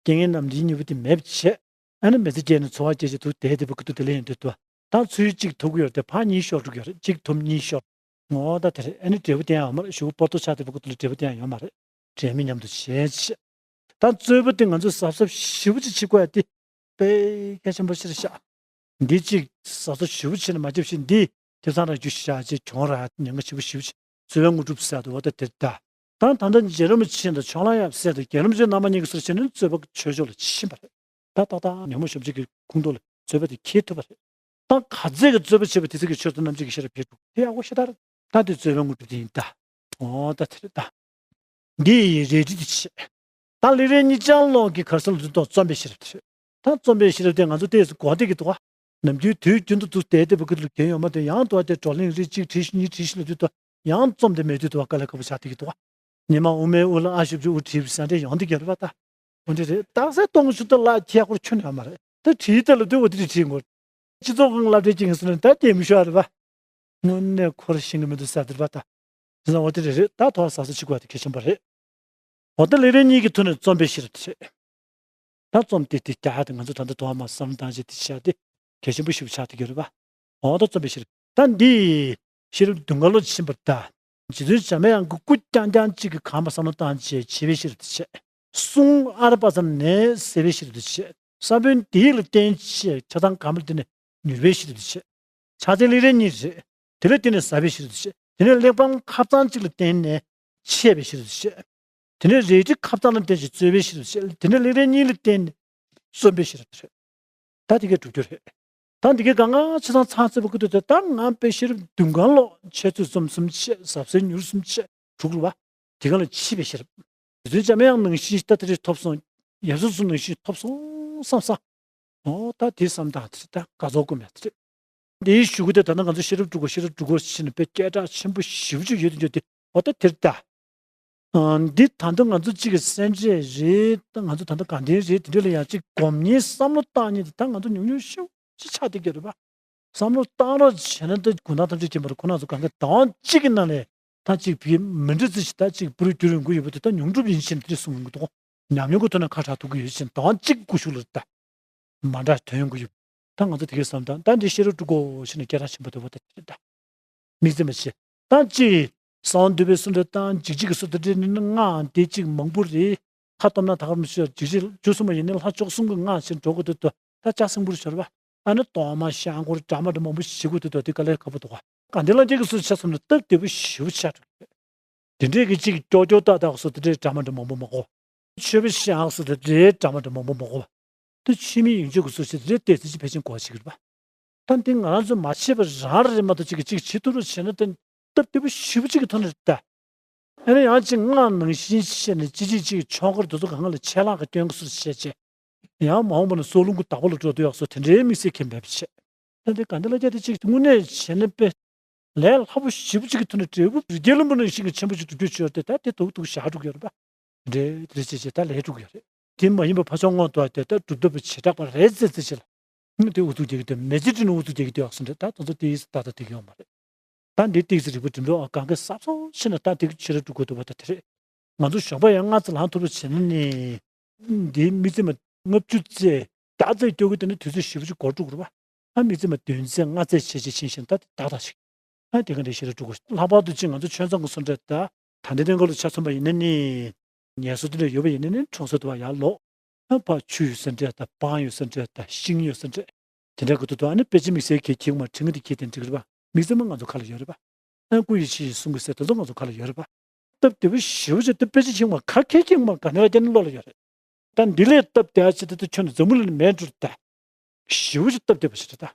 རྐྱེན་ངན་ནམ་འདྲིའི་གཉིས་པོ་དེ་མེད་པ་བྱས། ཨ་ནི་མི་ཚེ་སྐྱེལ་ནས་འཚོ་བ་སྐྱེལ་བྱེད་དུ་དེ་དེ་བུ་ཀུ་ཏུ་དེ་ལས་ཡིན་དུས་དུ་ད་ཚུལ་གཅིག་ཐུག་གི་ཡོད་དེ་ཕར་གཉིས་ཤོར་འགྲོ་གི་ཡོད་རེད། གཅིག་ཐུབ་གཉིས་ཤོར། ངོ་ད་དེ་རེད། ཨ་ནི་འབྲས་བུ་བསྟན་ཡང་མ་རེད། ཞུ་བོ་པོ་ཏོ་ཆགས་དེ་བུ་ཀུ་ཏུ་ལ་འབྲས་བུ་བསྟན་ཡང་ཡོད་མ་རེད། འབྲལ་མེད་མཉམ་དུ་བྱས་ཆེ། ད་རྩོད་པ་དེ་ང་ཚོས་གཟབ་གཟབ་ཞེ་པོ་ཅིག་བྱེད་དགོས་ཡ་དེ་དཔེ་གལ་ཆེན་པོ་ཞིག་རེད་ཤག་འདི་གཅིག་གཟབ་གཟབ་ཞེ་པོ་བྱས་ནས་མ་བརྒྱབ་ཤིང་འདི་ཁེ་བཟང་ར་རྒྱུ་ཤ་ཅེ་གྱོང་ར་ཉེན་ཁ་ཆེ་པོ་ཞེ་པོ་ཅིག་རྩོད་པའི་དངོས་གྲུབ་ཟེར་དུ་བ་ད་དེ་ད། ད་ད་ལྟ་རྗེ་རིན་པོ་ཆེ་དང་ཕྱོགས་གླང་ཡབ་སྲས་དང་རྒྱལ་བློན་ཆེན་རྣམ་པ་གཉིས་ཀྱི་ཟུར་བྱས་ནས་རྩོད་པ་ཆོས་ཕྱོགས་ལ་ཕྱིན་པ་རེད། ད་ཏག་ཏག་ཉོན་མོངས་ཞོམ་བྱེད་ཀྱི་ཁུངས་གཏོགས་ལ་རྩོད་པ་དེ་འཁེལ་ཐུབ་པ་རེད། ད་ག་ཚད་ཀྱི་རྩོད་པ་བྱེད་པ་དེ་ཚོ་གི་ཆོས་དང་རྣམ་འབྱེད་ཀྱི་ཤེས་རབ་འཕེལ་འགྲོ་དེ་ཡག་པོ་ཤ་སྟག་རེད། ད་དེ་རྩོད་པའི་དངོས་གྲུབ་དེ་ཡིན་ད། འོ་ད་དེ་རེད་ད། འདི་ཡི་རལ་གྲི་དེ་བྱས། ད་ལེགས་རིགས་གཉིས་ལྕང་ལོག་གི་གར་སོང་ལ་འཛུལ་ཐོག་རྩོམ་པའི་ཤེས་རབ་དེ་རེད། ད་རྩོམ་པའི་ཤེས་རབ་དེ་ང་ཚོ་ཏོག་ཙམ་གོ་བདེ་གི་འདུག་ག་ནམ་རྒྱུན་དུས་རྒྱུན་དུ་འདུག་བསྡད་དེ་བུ་ཁུ་ལ་གྱོན་ཡོང་མ་དེ་ཡང་འདུག་བ་དེ་བགྲོ་གླེང་རེ་གཅིག་བྲིས་ཤིག་གཉིས་བྲིས་ཤིག་ལ་དུས་དུ་ཡང་རྩོམ་དེ་མེད་དུས་འདུག་བ་དཀའ་ལས་ཁག་པོ་ཆགས་བསྡད་ཀྱི་འདུག་ག་ཉི་མ་དབུ་མའི་དབུ་ལ་ཨ་ཞབས་ཀྱི་དབུ་བྲིས་ཟེར་འདྲ་ཡོང་བསྡད་ཀྱི་རེད་པ་ད། འོ་འདི་རེད། རྟགས་གསལ་གཏོང་ཆུ་ད་ལ་ཁྱད་ཁོར་ཁྱོན་ཡོད་མ་རེད། ད་བྲིས་དེ་ལ་དུས་འོ་དེ་རེད་བྲིས་དགོས། སྤྱི་ཚོགས་ཁང་སློབ་གྲྭའི་སྐྱེས་ངན་སུ་ནས་ད་སྐྱེས་མི་ཤོག་རེད་པ། དངོས་གནས་ཁོ་ར་ཤེས་ཀྱི་མི་འདུག་ཟེར་དེ་རེད་པ་ད། དེ་ཙང་འོ་དེ་རེད་རེད་ད། དོ་བ་ཟ་ས་གཅིག་པ་དེ་གལ་ཆེན་པོ་རེད། འོ་ད་ལེགས་རིགས་གཉིས་ཀྱི་ཐོག་ནས་རྩོམ་པའི་ཤེས་རབ་དེ་རེད། ད་རྩོམ་དེ་དེ་རྒྱ་ཧ་དེ་ང་ཚོ་ད་ལྟ་དོ་བ་མ་བསམ་བློ་བཏང་བྱས་དེ་བྱས་ཏེ་གལ་ཆེན་པོ་ཞིག་ཆགས་བསྡད་ཀྱི་རེད་པ། འོ་ད་རྩོམ་པའི་ཤེས་རབ་ད་འདི་ཤེས་རབ་དུང་དཀར་ལོ་ཕྱིན་པར་གདའ། རྗེ་བཙུན་འཇམ་དབྱངས་ཀྱི་སྐུ་རྐྱང་རྐྱང་གཅིག་གི་གང་བ་བསམ་བློ་བཏང་བྱས་བྱིས་པའི་ཤེས་རབ་དེ་བྱས། གསུང་ཨ་ར་པ་ཙམ་ནས་ཟད་པའི་ཤེས་རབ་ཏུ་བྱེད། ས་བོན་དེ་ཡིད་ལ་བརྟེན་བྱས་ཆ་ཚང་གང་མེད་དེ་ནས་མྱུར་བའི་ཤེས་རབ་ཏུ་བྱེད། ཕྱག་འཚལ་ལན་རེ་གཉིས་རེད། དེ་ལ་བརྟེན་ནས་ཟད་པའི་ཤེས་རབ་ཏུ་བྱེད། དེ་ནས་གླེགས་བམ་ཁ་རྩང་གཅིག་ལ་བརྟེན་ནས་ཆད་པའི་ཤེས་རབ་ཏུ་བྱེད། དེ་ནས་རལ་གྲི་ཁ་རྩང་ལ་བརྟེན་ཞིང་རྩོད་པའི་ཤེས་རབ་ཏུ་བྱེད། དེ་ནས་ལན་རེ་གཉིས་ལ་བརྟེན་ནས་རྩོམ་པའི་ཤེས་རབ་ཏུ་བྱེད། ད་དེ་གས་འགྲུབ་རྒྱུ་རེད། ད་འདི་གས་གང་ག་ཆ་ཚང་ཚང་རྩེ་པོ་ཀུ་ཏུ་དེ་ད་ང་དཔེ་ཤེས་རབ་བདུན་གང་ལོག་འཆད་ཚུལ་རྩོམ་གསུམ་བྱས། ཟབ་གསལ་མྱུར་གསུམ་བྱས། དྲུག་རུ་བ། དེ་གང་ལ་ཆད་པའི་ཤེས་རབ། རྗེ་བཙུན་འཇམ་དབྱངས་ནང་བཞིན་ད་དེ་རེད་ཐོབ་སོང་། ཡབ་སྲས་ཚོ་ནང་བཞིན་ཐོབ་སོང་བསམ་བསམ། ཨོ་ད་དེ་བསམ་སྟངས་དེ་རེད། ད་དགའ་ཚོར་དགོས་མེད་དེ་རེད། འདིའི་གཞུག་གུ་དེ་ད་ལྟ་ང་ཚོ་ཤེས་རབ་སྤྲུལ་སྐུ་ཤེས་རབ་སྤྲུལ་སྐུ་ཕྱིན་ནས་དཔེ་སྐད་གྲགས་ཆེན་པོ་ཞེ་པོ་ཅིག་ཡོད་དུ་འགྱུར་ཏེ་ཨོ་ད་དེ་རེད་ད། ཨ། འདི་ད་ལྟ་ང་ཚོ་གཅིག་གི་སེམས་ཅན་རེད། ད་ང་ཚོ་ད་ལྟ་དགའ་ལྡན་རེད། དེ་འདྲ་ལ་ཡང་གཅིག་སྒོམ་ཉེས་བསམ་བློ་བཏང་ཉེས་དེ་ད་ང་ཚོ་ཉུང་ཉུང་ཤོས་ཅིག་ཆགས་བསྡད་ཀྱི་རེད་པ། བསམ་བློ་བཏང་རོགས་བྱས་ན་ད་དགུང་ཐང་ཐམས་ཅད་མཁྱེན་པ་རེད། ཁོ་རང་ཚོ་གང་ག་ཟླ་བ་གཅིག་གི་ནང་ལས་ད་གཅིག་བི་མི་འདྲ་ཚིག་ཅིག་ད་གཅིག་པུ་རུ་རྒྱུ་རུ་འགུ་ཡོད་པ་དེ་ད་ཉུང་འགྲུབ་ཡིན་ཕྱིན་དེ་རེད་གསུང་གི་འདུག་ཉམས་མྱོང་གི་ཐོག་ནས་ཁ་གྲག་ཐུབ་ཀྱི་ཡོད་ཕྱིན་ཟླ་བ་གཅིག་སྒུག་ཤུགས་ལ་ད། མ་འདྲ་དོན་ཡོང་གི་ཡོད། ད་ང་ཚོ་དེ་གའི་བསམ་སྟངས་ད་འདི་ཤེས་རབ་སྤྲུལ་སྐུ་ཞེས་ནས་སྐད་གྲགས་ཆེན་པོ་འདུག་པ་ད་དེ་རེད་ད། དམིགས་བརྩེ་མ་བྱེད། ད་ཅི། གསང་བ་འདུས་པའི་གསུང་སྒྲོས་དང་འཇིགས་བྱེད་ཀྱི་གསུང་དང་འབྲེལ་ནས་ནི་སྔགས་དེ་གཅིག་མང་པོ་རེད། ཁ་སྟོབས་ན་ད་གར་མི་ཤོར་འཇིགས་བྱེད་བཅུ་གསུམ་པ་ཡིན་ནི་ལྷ་བཅུ་གསུམ་གྱི་སྔགས་ཆེན་འགྲོ་དགོས་དུས་དུ་ད་ལྕགས་སྲིན་པོར་ཤོར་བ། ཨ་ནི་གཏོར་མ་བཤང་འཁོར་འདྲ་མ་འདྲ་མང་པོ་ཞིག་དགོས་དུས་དུ་དེ་དཀའ་ལས་ཁག་པོ་འདུག་ག་དགའ་ལྡན་ལྷ་འདྲེ་གི་གསུང་ཆ་ཚང་ནི་སྟབས་བདེ་པོ་ཞེ་པོ་ཆགས་འགྲོ་གི་ཡོད། དེ་འདྲས་ཀྱི་གཅིག་ཀྱོག་ཀྱོག་ཏག་ཏག་སོ་དེ་འདྲས་འདྲ་མ་འདྲ་མང་པོ་མ་གོ། མཆོད་པ་བཤམས་སོ་དེ་འདྲས་འདྲ་མ་འདྲ་མང་པོ་མ་གོ། དེ་ཆོས་མིན་ཡོན་མཆོད་ཀྱི་སོ་ཞིག་དེ་འདྲས་ཏོག་ཙམ་ཅིག་ཕལ་ཆེར་གོ་བ་ཞིག་རེད་པ། ད་འདི་ང་རང་ཚོ་མ་བྱས་པ་རང་རེད་མ་གཏོགས་གཅིག་གིས་གཅིག་བྱེད་ཐུབ་རོགས་བྱས་ན་དེ་སྟབས་བདེ་པོ་ཞེ་པོ་གཅིག་གི་ཐོག་ནས་རེད་ད། ཨ་ནི་ཡང་གཅིག་སྔགས་ནང་བཞིན་བཤད་ནས་ཅི་ཅི་ཅིག་ཆོ་གར་དེ་ཚོ་གང་ལ་ཆད་ལྷག་གི་སྐྱོན་གྱི་སོ་བཤད་བྱས། ཡང་མ་འོངས་པ་ན་སྲོག་རླུང་གི་བདག་པོ་ལ་འགྲོ་འདོད་ཡག་སོ་དེ་འདྲའི་དམིགས་བསལ་གྱི་མེད་པ་བྱས། ད་འདི་ག་འདི་ལ་རྒྱ་དེ་གཅིག་དངོས་གནས་བྱས་ན་དཔེ། ལས་སླ་པོ་ཞེ་པོ་གཅིག་གི་ཐོག་ནས་འབྲས་བུ་རི་རྒྱལ་ལུང་པ་ནང་བཞིན་གྱི་ཆེན་པོ་ཞིག་སྒྲུབ་རྒྱུ་བྱོས་ཏེ་ད་དེ་དུག་དུག་བཞག་འགྲོ་གི་ཡོད་རེད་པ། འདྲེ་འདྲེ་བྱེད་བྱེད་ད་ལས་འགྲོ་གི་ཡོད་རེད། དེ་མ་ཡིན་པ་ཕ་ཆོག་སྔོན་དུ་དེ་ད་སྒྲུབ་ཐབས་བྱེ་བྲག་པ་རེད་ཙེ་ཙེ་བྱེད་ལ། དེ་ཨུ་ཚུགས་རྒྱག་གི་དེ་མེ་ལྕེ་སྤྲིན་ཨུ་ཚུགས་རྒྱག་གི་དེ་ཡག་སོང་རེད། ད་དེ་ཚོ་དེ་ཡིས་ད་ད་དེ་གི་ཡོང་མ་རེད། ད་འདི་ཏིག་ཙི་རིག་པ་འགྲིམ་རོགས་གང་ག་གཟབ་གཟབ་བྱས་ན་ད་དེ་གི་ཕྱི་ར་འགྲོ་དགོས་འདུག་པ་ད་དེ་རེད། ང་ཚོ་ཞོགས་པ་ཡང་སྔ་ཙམ་ལངས་ཐུབ་པ་བྱས་ན་ནི། འདིའི་མི་ཚེ་མ་ལྔ་བཅུ་ཙམ་ད་ཙམ་སྐྱོ་གི་དེ་ནི་དུས་ཚོད་ཞེ་པོ་ཅིག་འགོར་འགྲོ་གི་རེད་པ། ཨ་མི་ཚེ་མ་བདུན་ཙམ་ལྔ་ཙམ་བྱས་བྱས་ཕྱིན་ཞིང་ད་དེ་ཏག་ཏག་ཞིག་ཨ་དེ་ག་འདྲ་ཞིག་རེད་འགྲོ་གི། ལྷག་པར་དུ་ཅིག་ང་ཚོ་ཆོས་ཚང་གི་སོ་འདྲ་ད་ད་འདི་ནས་འགོ་ལ་ཆ་མཚོན་པ་ཡིན་ན་ནི། ངལ་གསོ་དེ་འདྲ་ཡོད་པ་ཡིན་ན་ནི་གྲོང་གསེབ་དུ་བ་ཡར་ལོག་ཨ་ཕར་ཆུ་ཡོད་ས་འདྲ་ད་སྤང་ཡོད་ས་འདྲ་ད་ཤིང་ཡོད་ས་འདྲ། དེ་འདྲ་གི་དུ་དུ་ཨ་ནི་དཔེ་ཆ་དམིགས་བསལ་གྱི་ཁྱེད་མ་ཁྲིད་ང་དེ་ཁྱེད་དེ་འགྲིག་རེད་པ། དམིགས་བསལ་མ་ང་ཚོ་ཁ་ལ་ཡོད་རེད་པ། ཨ་སྐུ་ཡི་ཕྱི་ཡི་གསུང་གི་ཟེར་དེ་ཚོ་ང་ཚོ་ཁ་ལ་ཡོད་རེད་པ། སྟབས་བདེ་པོ་ཞེ་པོ་ཅིག་ད་དཔེ་ཆ་ཁྱེད་མ་ག་ཁྱེད་ཁྱེད་མ་ག་ནས་ལ་ཀྱང་ནི་བློ་ལ་ཡོད་རེད། ད་འདི་ལས་སྟབས་བདེ་བ་ཅིག་ད་ད་ཁྱོད་ནི་འཛམ་བུ་གླིང་ནས་མེད་འགྲོ་རེད་ད། ཞེ་པོ་ཅིག་སྟབས་བདེ་པོ་ཞིག་རེད་ད།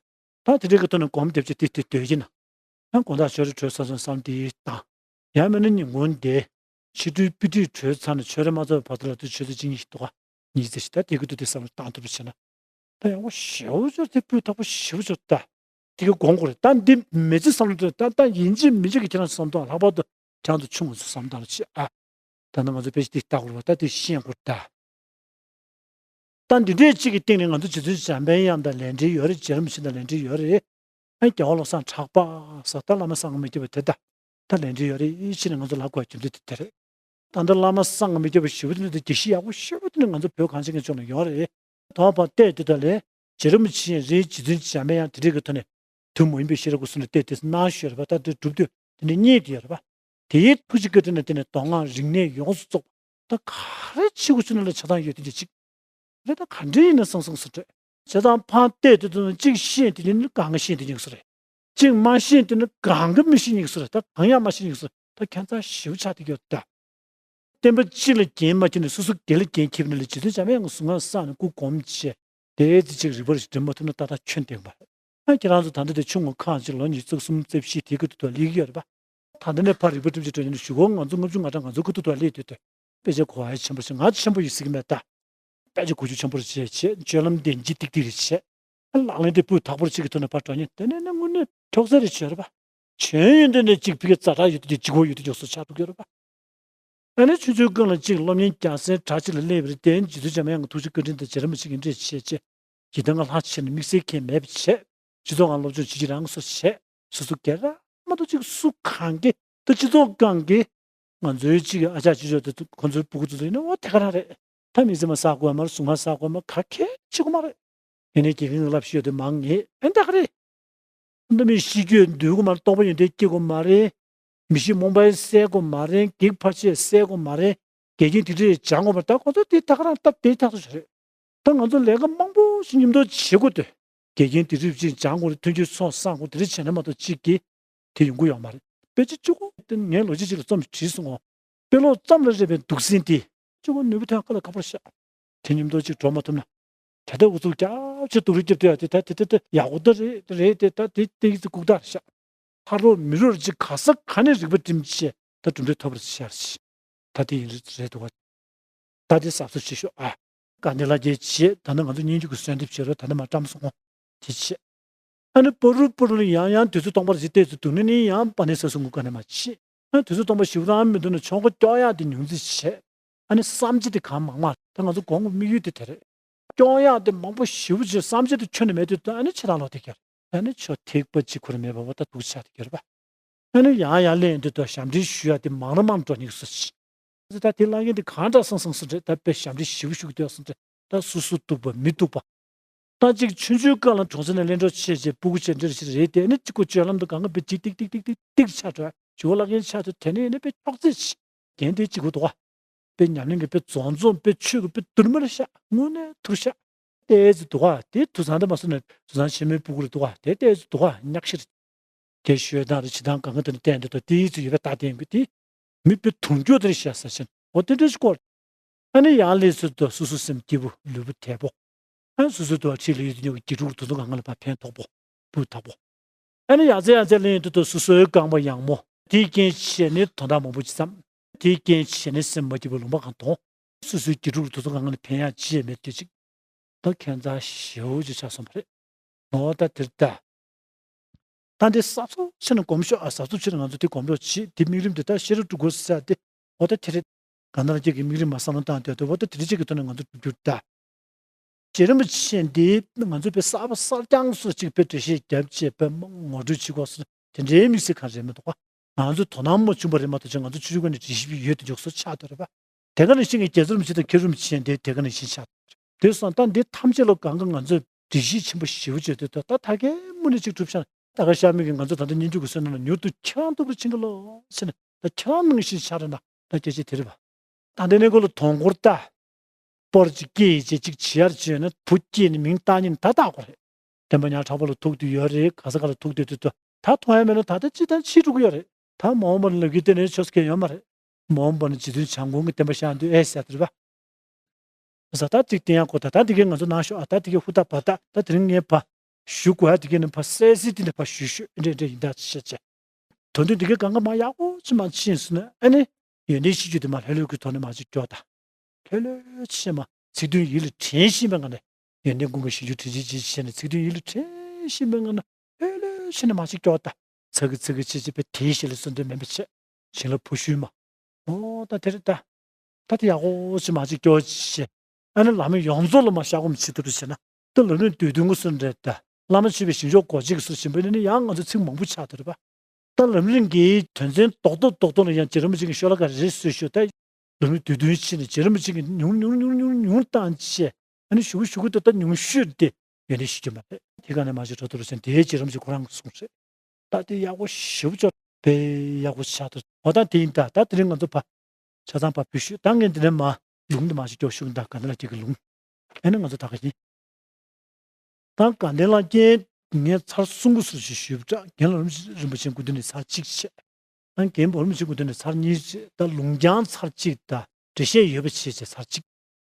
ད་དེ་འདྲའི་གི་ཐོག་ནས་སྒོམ་སྡེབ་ཅིག་དེ་དེ་སྡོད་ཀྱི་ན། ཡང་དགོང་དག་ཆོས་རེ་གྲོལ་ཚར་སོང་བསམ་དེ་དང་། ཡང་མིན་ན་ཉིན་གུང་དེ། ཕྱི་དྲོའི་དཔེ་ཁྲིད་གྲོལ་ཚར་ནས་ཆོས་རེ་མ་ཚར་བར་དུ་ལ་དུ་ཆོས་ཚོད་གཅིག་གཉིས་ཤིག་འདུག་ག་གཉིས་ཚེ་ཞིག་ད་དེ་གི་དུ་དེ་བསམ་བློ་བཏང་ཐུབ་པ་བྱས་ན། ད་ཡག་པོ་ཞེ་པོ་ཅིག་དེ་སྤུས་དག་པོ་ཞེ་པོ་ཅིག་ད། དེ་གི་དགོངས་དགོས་རེད། ད་འདི་མི་ཚེ་བསམ་བློ་ད་ད་ཡིན་གཅིག་མིན་གཅིག་གི་ཁྱེད་རང་ཚོ་བསམ་བློ་ལྷག་པར་དུ་ཁྱེད་རང་ཚོ་ཆུང་ངུ་ཚོ་བསམ་བློ་བཏང་རོགས་བྱེད་ཨ། ད་ནི་ང་ཚོ་དཔེ་ཆ་འདི་ལྟ་དགོས་རེད་པ། ད་དེ་ཤེས་དགོས་རེད་ད། ད་འདི་འདྲས་གཅིག་གི་སྟེང་ནས་ང་ཚོ་རྗེ་བཙུན་འཇམ་པའི་དབྱངས་དང་ལས་འབྲེལ་ཡོད་རེད། རྗེ་རིན་པོ་ཆེ་དང་ལས་འབྲེལ་ཡོད་རེད། ཨ་རྒྱལ་བ་བློ་བཟང་གྲགས་པ་ཟེར་ད་བླ་མ་གསང་སྔགས་མི་སྐྱོབ་པ་དེ་ད། ད་ལས་འབྲེལ་ཡོད་རེད་ཕྱིན་ནས་ང་ཚོ་ལབ་དགོས་རྒྱུ་མཚན་དེ་དེ་རེད། ད་ལྟ་བླ་མ་གསང་སྔགས་མི་སྐྱོབ་པ་ཞེ་པོ་དེ་འདྲ་དེ་དགེ་བཤེས་ཡག་པོ་ཞེ་པོ་དེ་འདྲ་ང་ཚོ་བོད་གངས་ཅན་གྱི་ལྗོངས་ལ་ཡོད་རེད། དོ་བ་བལྟས་དེ་ད་ལས་རྗེ་རིན་པོ་ཆེ་རེད། རྗེ་བཙུན་འཇམ་པའི་དབྱངས་དེ་འདྲས་ཀྱི་ཐོག་ནས་དུས་མ་ཡིན་པའི་ཤེས་རབ་སྐུ་གསུང་ནས་བལྟས་དེ་གནང་ཞོར་བ་ད་དེ་སྒྲུབ་དུས་དེ་འདྲས་རྙེད་དེ་ཡོད་རེད་པ། དེའི་ཐུགས་རྗེ་བཀའ་དྲིན་ལ་བརྟེན་ནས་མདོ་སྔགས་རིག་གནས་ཡོངས་སུ་རྫོགས་པ་ད་ག་རེ་བྱེད་དགོས་བྱུང་ན་ལ་ཆ་ཚང་ཡོད་དེ་འདྲ་ཅིག་རེད། ད་ག་འདྲ་ཡིན་ན་སང་སང་སུ་འདྲ་བྱས་ཙང་ཕར་བལྟས་དེ་དུས་གཅིག་ཤེས་དེ་ནི་གང་ག་ཤེས་དེ་ཉིག་སུ་རེད། གཅིག་མ་ཤེས་དེ་ནི་གང་ག་མི་ཤེས་ཉིག་སུ་རེད། ད་གང་ཡང་མ་ཤེས་ཉིག་སུ་རེད། ད་ཁྱད་མཚར་ཞེ་པོ་ཆགས་དེ་ཡོད་ད། བསྟན་པ་སྤྱི་ལ་འགན་མ་འཁྱེར་ནས་སོ་སོ་སྒེར་ལ་འགན་འཁྱེར་ནས་ལ་རྗེ་བཙུན་འཇམ་དབྱངས་ཀྱི་གཟུངས་སྔགས་བསགས་ནས་སྐུ་སྒོམ་བྱས་དེ་ཙི་ཅིག་རིག་པ་རེ་ཞིག་འགྲིམ་མ་ཐུབ་ན་ཏག་ཏག་ཁྱོན་ལྡན་པ་རེད། ཨ་ཁྱེད་རང་ཚོ་ད་ལྟ་དེ་ཆུང་ངུ་ཁག་ཅིག་ལོ་ཉི་ཤུ་རྩ་གསུམ་རྩ་བཞི་དེ་གི་དུས་ཐོག་སླེབས་ཀྱི་ཡོད་རེད་པ། ད་ལྟ་ནས་ཕར་རིག་པ་སྒྲིམ་ཅིག་སྤྲོད་ཉིན་གཞུག་གུ་ང་ཚོ་ལྔ་བཅུ་ང་གྲངས་ང་ཚོ་ཁུ་ཐུག་ཐོག་སླེབས་དུས་དུས་དཔེ་ཆ་གོ་བ་ཆེན་པོ་ཞིག་ང་ཆེན་པོ་ཡིན་ཟེར་གྱི་མེད་ད། དཔེ་ཆ་གོ་རྒྱུ་ཆེན་པོ་རེ་བྱས་བྱས་སྤྱོད་ལམ་བདེན་ཅིག་ཏིག་ཏིག་རེ་བྱས། ལག་ལེན་དེ་སྤུས་དག་པོ་ཅིག་གི་ཐོག་ནས་ཕར་འགྲོ་ཉིན་དེ་ནས་ནི་དངོས་གནས་འཕྲོག་རྩལ་རེ་བྱས་རེད་པ། བྱོན་ཡོན་དེ་ནས་ཅིག་ཕི་གེ་ཛ་དྲག་ཡོད་དུས་ཅིག་གོ་ཡོད་དུས་ཡོད་སོ་ཆགས་འགྲོ་གི་ཡོད་རེད་པ། ཨ་ནི་ཆུ་ཚོད་ཀུན་ལ་གཅིག་སློབ་གཉེར་རྒྱག་སའི་གྲྭ་ཅིག་ལ་སླེབས་པ་རེད། དེ་རྗེ་བཙུན་འཇམ་དབྱངས་ཀྱི་ཐུགས་རྗེ་བཀའ་དྲིན་དང་རྗེ་རིན་པོ་ཆེ་གི་འབྲེལ་བྱས་བྱས། ཇི་ལྟར་ང་ལྷ་ཆེ་ན་དམིགས་བསལ་ཁྱད་མེད་པ་བྱས། སྤྱི་ཚོགས་ཁང་སློབ་སྦྱོང་ཇི་ཇི་རང་སོ་བྱས། སོ་སོ་སྒེར་མ་གཏོགས་གཅིག་སུ་གང་གི་ད་སྤྱི་ཚོགས་ཁང་གི་ང་ཚོའི་གཅིག་གི་ཨ་ཅག་ཅི་ཅོ་དེ་ཁོ་ཚོའི་སྤུ་གུ་ཚོ་ཚོ་ཡིན་ན་འོ་དེ་ག་རང་རེད། ད་དམིགས་བརྩེ་མ་བསགས་དགོས་མ་རེད། གཟུངས་སྔགས་བསགས་དགོས་མ་ག་གེ་བྱེད་དགོས་མ་རེད། ཡིན་ནའི་དགེ་རྒན་གྱི་བསླབ་གཞི་ཡོད་དེ་མང་ངེས་ཨེ་ད་ག་རེད། འདི་མི་ཤི་རྒྱུ་འདུལ་དགོས་མ་རེད། རྟོགས་པ་ཡོན་ཏན་སྐྱེ་དགོས་མ་རེད། མི་ཤི་རྨོངས་པ་སེལ་དགོས་མ་རེད། གེགས་ཕར་ཆེར་སེལ་དགོས་མ་རེད། འགལ་རྐྱེན་དེ་འདྲས་སྦྱང་དགོས་པ། ད་ཁོང་ཚོ་དེ་ད་ག་རང་སྟབས་བདེ་ཐག་ཆོད་རེད། ད་ང་ཚོ་ལས་ཀ་མང་པོ་ཞིག་མཉམ་དུ་བྱེད་དགོས་དུས། འགལ་རྐྱེན་དེ་འདྲས་ཅིག་སྦྱང་དགོས་རེད། མཐུན་རྐྱེན་སོགས་བསགས་དགོས། དེ་འདྲས་བྱས་ན་མ་གཏོགས་གཅིག་གིས་དེ་ཡོང་གི་ཡོད་མ་རེད། དཔེ་ཆ་གཅིག་པོ་དེ་ངས་ལོ་རྒྱུས་ཅིག་ལ་རྩོམ་བྲིས་སོང་ངོ་། དཔེ་ཀློག་ཙམ་ལ་རེ་བའི་སྡུག་སྲན་དེ་གཅིག་པོ་ནུས་པ་ཐོན་ཁ་ལ་ཁ་པར་བཞག་དེ་མཉམ་དུ་ཅིག་འགྲོ་མ་ཐུབ་ན། ད་ལྟ་ཨུ་ཚུགས་རྒྱབ་ཆེ་སྡུག་རུས་རྒྱབ་དུས་ཡ་དེ་ད་དེ་དེ་དེ་ཡག་པོ་ད་རེད་རེད། དེ་ད་དེ་དེ་ཡིག་ཚིག་ལྐུགས་རྟགས་རེད་ཤག་ཕ་རོགས་མི་རོགས་ཅིག་ག་ས་ག་ནས་རིག་པ་སྒྲིམ་བྱས་ད་གྲུབ་འབྲས་ཐོབ་པར་ཤར་ཤི། ད་དེ་ཡིན་རེད་འདུག་བ། ད་དེ་གཟབ་གཟབ་བྱེད་ཤོག་ཨ། དགའ་ལྡན་ལྷ་རྒྱལ་བྱེད། ད་ནི་ང་ཚོ་སྙན་བརྒྱུད་ཀྱི་གསོལ་འདེབས་བྱེད་རོགས། ད་ནི་མ་བཀྲམ་སོང་དེ་བྱེད། ཨ་ནི་པ་རུ་པ་རུ་ལ་ཡང་ཡང་དུས་ཚོད་སྟོང་པར་ཅིག་བལྟས་ཚུལ་འདུག་ནི་ནི་ཡང་པ་ནི་ས་སུ་ངུ་ག་ནས་མ་བྱེད། ཨ་ནི་དུས་ཚོད་སྟོང་པ་ཞིབ་རང་མི་འདུག་ན་ཆོག་མགོ་སྐྱོག་ཡག་དེ་ཉུང་ཙི་བྱེད། ཨ་ནི་བསམ་སྤྱི་དེ་གང་མང་མང་ད་ང་ཚོ་དགོངས་དམིགས་ཡུལ་དེ་དེ་རེད། སྐྱོང་ཡག་དེ་མང་པོ་ཞེ་པོ་ཅིག་བསམ་བྱེད་དུ་ཁྱོན་ནས་མེད་དུས་ཨ་ནི་ཕྱི་ལ་ལོག་དེ་གྱུར། ཨ་ནི་ཆོ་ཐིགས་པ་གཅིག་ཁུར་མེད་པ་བ་ད་སྡུག་ཆགས་དེ་གྱུར་པ། ཨ་ནི་ཡང་ཡང་ལེན་དུས་ད་ཞབས་འདྲེན་ཞུ་ཡག་དེ་མང་རུ་མང་འགྲོ་ཉིག་སོ་ཅི། ད་དེ་བླ་རྒན་དེ་གང་འདྲ་སང་སང་སུ་རེད། ད་དཔེ་ཞབས་འདྲེན་ཞེ་པོ་ཞུ་གི་འདུག་སུ་རེད། ད་སུ་སུ་སྡུག་པ་མི་སྡུག་པ། ད་གཅིག་ཆུང་ཆུང་སྐབས་ལ་གྲོང་གསེབ་ནས་གླེན་གྲོགས་ཆེ་ཆེ་སྤུ་གུ་ཆེ་འདྲེར་ཞིག་རེད། དེ་ནི་གཅིག་པོ་སྤྱོད་ལམ་དུ་གང་ག་དཔེ་ཅིག་ཏིག་ཏིག་ཏིག་ཏིག་ཏིག་ཆགས་འགྲོ། ཞུ་བ་བླ་རྒན་ཆགས་འགྲོ། དེ་ནས་ནི་དཔེ་ཅོག་ཙེ་ཆེ། རྒན་དེ་གཅིག་པོ་འདུག་བ། དཔེ་ཉམས་ལེན་གྱི་དཔེ་རྫོང་རྫོང་དཔེ་ཆོས་ཀྱི་དཔེ་དུར་མར་ཤག་དངོས་གནས་ཐུར་ཤག་ཏེ་ཙི་འདུག་ག་དེ་དུ་ཚང་དེ་མ་སུ་ནས་དུ་ཚང་ཆེན་མོའི་སྤུ་གུ་རེ་འདུག་ག་དེ་ཏེ་ཙི་འདུག་ག་ཉག་ཤི་རེད། དེ་ཤོད་དང་རེ་ཆི་དང་གང་ག་དེ་ནས་བསྟན་དེ་དོ་དེའི་ཚུ་ཡོད་པའི་རྟགས་བསྟན་གི་དེ། མི་དཔེ་དུང་སྐྱོ་དེ་རེ་ཤ་ས་ཆེན་འོ་དེ་འདྲ་ཞིག་སྐོར། ཨ་ནི་ཡང་ལས་སུ་དོ་སུ་སུ་སེམས་སྐྱིད་པོ་ལུས་པོ་དལ་པོ། ཨ་སུ་སུ་དོ་ཁྲིད་ལ་ཡོད་དུ་ཉོ་གི་དགེ་ཕྲུག་དུ་ཚོ་གང་ག་ལ་ཕ་ཕན་ཐོགས་པོ་སྤུས་དག་པོ། ཨ་ནི་ཡ་ཙེ་ཡ་ཙེ་ལེན་དུ་དོ་སུ་སུའི་རྐང་པ་ཡང་མོ། དེའི་རྐྱེན་བྱས་ནས་དོན་དག་མང་པོ་ཅིག་བསམ། དེའི་རྐྱེན་བྱས་ནས་སེམས་མ་སྐྱིད་པོ་ལུང་པ་གང་མཐོང་། སོ་སོའི་དགེ་ཕྲུག་དེ་ཚོ་གང་ལ་ཕན་ཡག་ཅི་ཡང་མེད་དེ་ཅིག་ད་ཁྱད་མཚར་ཞེ་པོ་ཅིག་ཆགས་སོང་བ་རེད། འོ་ད་དེར་ད། ད་འདི་གཟབ་གཟབ་བྱས་ནས་སྒོམ་ཤོག་ཨ། གཟབ་གཟབ་བྱས་ནས་ང་ཚོ་དེ་སྒོམ་རོགས་བྱེད། དེ་དམིགས་རིམ་དེ་ད་ཤེས་རབ་སྤྲུལ་སྐུ་ཟེར་དེ། འོ་ད་དེ་རེད། གང་ལྟར་ཁྱེད་ཀྱི་དམིགས་རིམ་མ་བསམ་བློ་བཏང་དེ་དེ་འོ་ད་དེ་རིགས་ཅིག་གི་ཐོག་ནས་ང་ཚོ་སྒྲུབ་རྒྱུ་ད། རྗེ་རིན་པོ་ཆེ་འདི་ང་ཚོ་དཔེ་གསར་པ་གསར་རྐྱང་སོགས་ཅིག་དཔེ་འགྲེལ་བཤད་རྒྱབ་བྱས་དཔེ་ངོ་སྤྲོད་བྱེད་དགོས་སོགས་དེ་འདྲའི་དམིགས་བསལ་གང་རེད་མི་འདུག་ག་ང་ཚོ་དོ་སྣང་མ་བྱུང་བ་རེད་མ་གཏོགས་ང་ཚོ་ཆུ་ཆུ་ཀ་ནས་འགྲེལ་བཤད་ཡོད་དུ་འཇོག་སོགས་ཆགས་འདུག་རེད་པ། དེ་ག་ནང་བཞིན་གྱི་རྒྱལ་ཚབ་རིན་པོ་ཆེ་དང་མཁན་རིན་པོ་ཆེ་འདི་དེ་ག་ནང་བཞིན་ཆགས་འདུག་རེད། དེ་སོང་ད་འདི་ཐམས་ཅད་ལ་གང་ག་ང་ཚོས་འགྲེལ་བཤད་ཆེན་པོ་ཞེ་པོ་བྱས་ཏེ་ད་ད་ད་གའི་མུ་ནས་ཅིག་གྲུབ་ཤག་ད་ག་ཤར་མིག་གིས་ང་ཚོ་ད་ལྟ་སྙན་བརྒྱུད་ཀྱི་བསོད་ནམས་ལ་མྱུར་དུ་ཁྱེད་རང་ཐུགས་རེ་ཕྱིན་གི་ལོ་ཟེར་ནས་ད་ཁྱེད་རང་ནང་བཞིན་ཆགས་རེད་ན་ད་སྐད་ཆ་དེ་རེད་པ། ད་འདི་ནས་ཁོ་ལ་དོན་འཁོར་ད། སྤོར་གཅིག་སྐྱེས་ཡི་ཅེ་གཅིག་བྱེད་ཡར་བྱས་ན་བུ་སྐྱེས་ནས་མིང་བཏགས་ཉིན་ད་བཏགས་དགོས་རེད། བསྟན་པ་ཉག་ཕྲ་བོ་ལ་ཐུག་དུས་ཡོད་རེད། ག་ས་ག་ལ་ཐུག་དུས་དུས་དུ་ད་མཐོང་ཡ་མེད་ན་ད་ལྟ་ཅི་ད་ཕྱིས་འགྲོ་གི་ཡོད་རེད། ད་མ་འོངས་པ་ལ་ལབ་ཀྱི་དེ་ནས་ཆོས་སྐད་ཡོད་མ་རེད། མ་འོངས་པ་ན་རྗེ་བཙུན་བྱམས་མགོན་གྱི་བསྟན་པ་བཤད་དུས་ཨེ་ཟེར་དུ་རེད་པ། ཟ་ད་ཅིག་བསྟན་ཡ་གོ་ད་ད་དེ་གའི་ང་ཚོ་ནང་ཤོག་ཨ། ད་དེ་གའི་ཧུར་ཐག་བ་ད་ད་དེ་རིང་ངས་ཕ་ཞུ་དགོས་ཡ་དེ་གའི་ནས་ཕ་གསལ་གསལ་དེ་འདྲ་ཕ་ཞུ་ཞུ་འདྲ་འདྲ་ཡིན་ད་ཅི་བྱ་བྱ། དོན་དུ་འདི་གའི་གང་ག་མ་ཡག་པོ་ཅི་མ་ཕྱིན་སོང་ན་ཨ་ནི་ཡོན་ཏན་ཤེས་རྒྱུ་དེ་མ་ལྷོད་ལྷོད་ཀྱི་ཐོག་ནས་མ་ཅིག་སྐྱོ་ད། ལྷོད་ལྷོད་ཕྱིན་མ་ཚིག་དོན་ཡིད་ལ་དྲན་བཞིན་པའི་ངང་ནས་ཡོན་ཏན་ཀུན་དགའ་ཞིང་རྒྱུ་དྲིན་ཅན་ཅིག་བྱས་ནས་ཚིག་དོན་ཡིད་ལ་དྲན་བཞིན་པའི་ངང་ནས་ལྷོད་ལྷོད་ཕྱིན་ནས་མ་ཅིག་སྐྱོ་ད། ཚ་གི་ཚ་གི་བྱེད་བྱེད་པའི་དེའི་ཞལ་ལ་གསོན་དོན་མེད་པ་བྱས་བྱིན་རླབས་ཕུ་ཤུལ་མ། ཨོ་ད་དེ་རེད་ད། ད་དེ་ཡག་པོ་ཅིག་མ་ཅིག་སྐྱོ་བྱས། ཨ་ནི་བླ་མའི་ཡོངས་རྫོགས་ལ་མ་བཤགས་སྒོམ་བྱེད་ཐུབ་པ་བྱས་ན། ད་ལམ་རིམ་བསྡུས་དོན་གྱི་སུ་འདྲ་ད། བླ་མ་མཆོད་པའི་ཞིང་མཆོག་སྒོ་འབྱེད་ཀྱི་སུ་ཞིམ་པོ་ནི་ནི་ཡང་ང་ཚོ་ཚིག་མང་པོ་ཆགས་ཐུབ་རེད་པ། ད་ལམ་རིམ་གྱི་དོན་ཚན་རྡོག་རྡོག་རྡོག་རྡོག་ལ་ཡང་རྗེ་རིན་པོ་ཆེ་གི་ཤོ་ལོ་ཀ་རེ་རེ་སུས་ཤོད་ད། ལམ་རིམ་བསྡུས་དོན་ཕྱིན་ནས་རྗེ་རིན་པོ་ཆེ་གི་ཉུང་ཉུང་ཉུང་ཉུང་ཉུང་བཏང་བྱས། ཨ་ནི་ཞུ་གུ་ཞུ་གུ་ད་ད་ཉུང་ཤོས་དེ་ཡོན་ཏན་ཤེས་རྒྱུ་མ་རེད། དེ་ག་ནས་མ་ཤེས་འགྲོ་ཐུབ་རེད་ཟེར་དེའི་རྗེ་རིན་པོ་ཆེ་ཁོ་རང་གིས་གསུངས་རེད། ད་དེ་ཡག་པོ་ཞེ་པོ་ཅིག་དཔེ་ཡག་པོ་ཆགས་འདུག་འོ་ད་དེ་ཡིན་ད། ད་དེ་རིང་ང་ཚོ་ཕ་ཆ་ཚང་ཕ་བུ་ཤུ་ད་ངས་འདི་ནས་མ་ལུང་འདི་མ་ཞིག་སྐྱོར་ཤུགས་ད་ག་འདི་ལ་ཅིག་གི་ལུང་ཨེ་ནི་ང་ཚོ་ད་ག་ཡིན། ད་དགའ་ལྡན་ལྷ་རྒྱལ་ངས་ཚར་གསུམ་གུ་སུ་ཞིག་ཞུས་པ་འདྲ། རྒན་ལགས་རིན་པོ་ཆེ་སྐུ་མདུན་ནས་ཚར་གཅིག་བྱས། ད་རྒན་པོ་རིན་པོ་ཆེ་སྐུ་མདུན་ནས་ཚར་གཉིས་བྱས། ད་ལུང་རྐྱང་ཚར་གཅིག་ད་འགྲེལ་བཤད་ཡོད་པ་བྱས་བྱས་ཚར་གཅིག་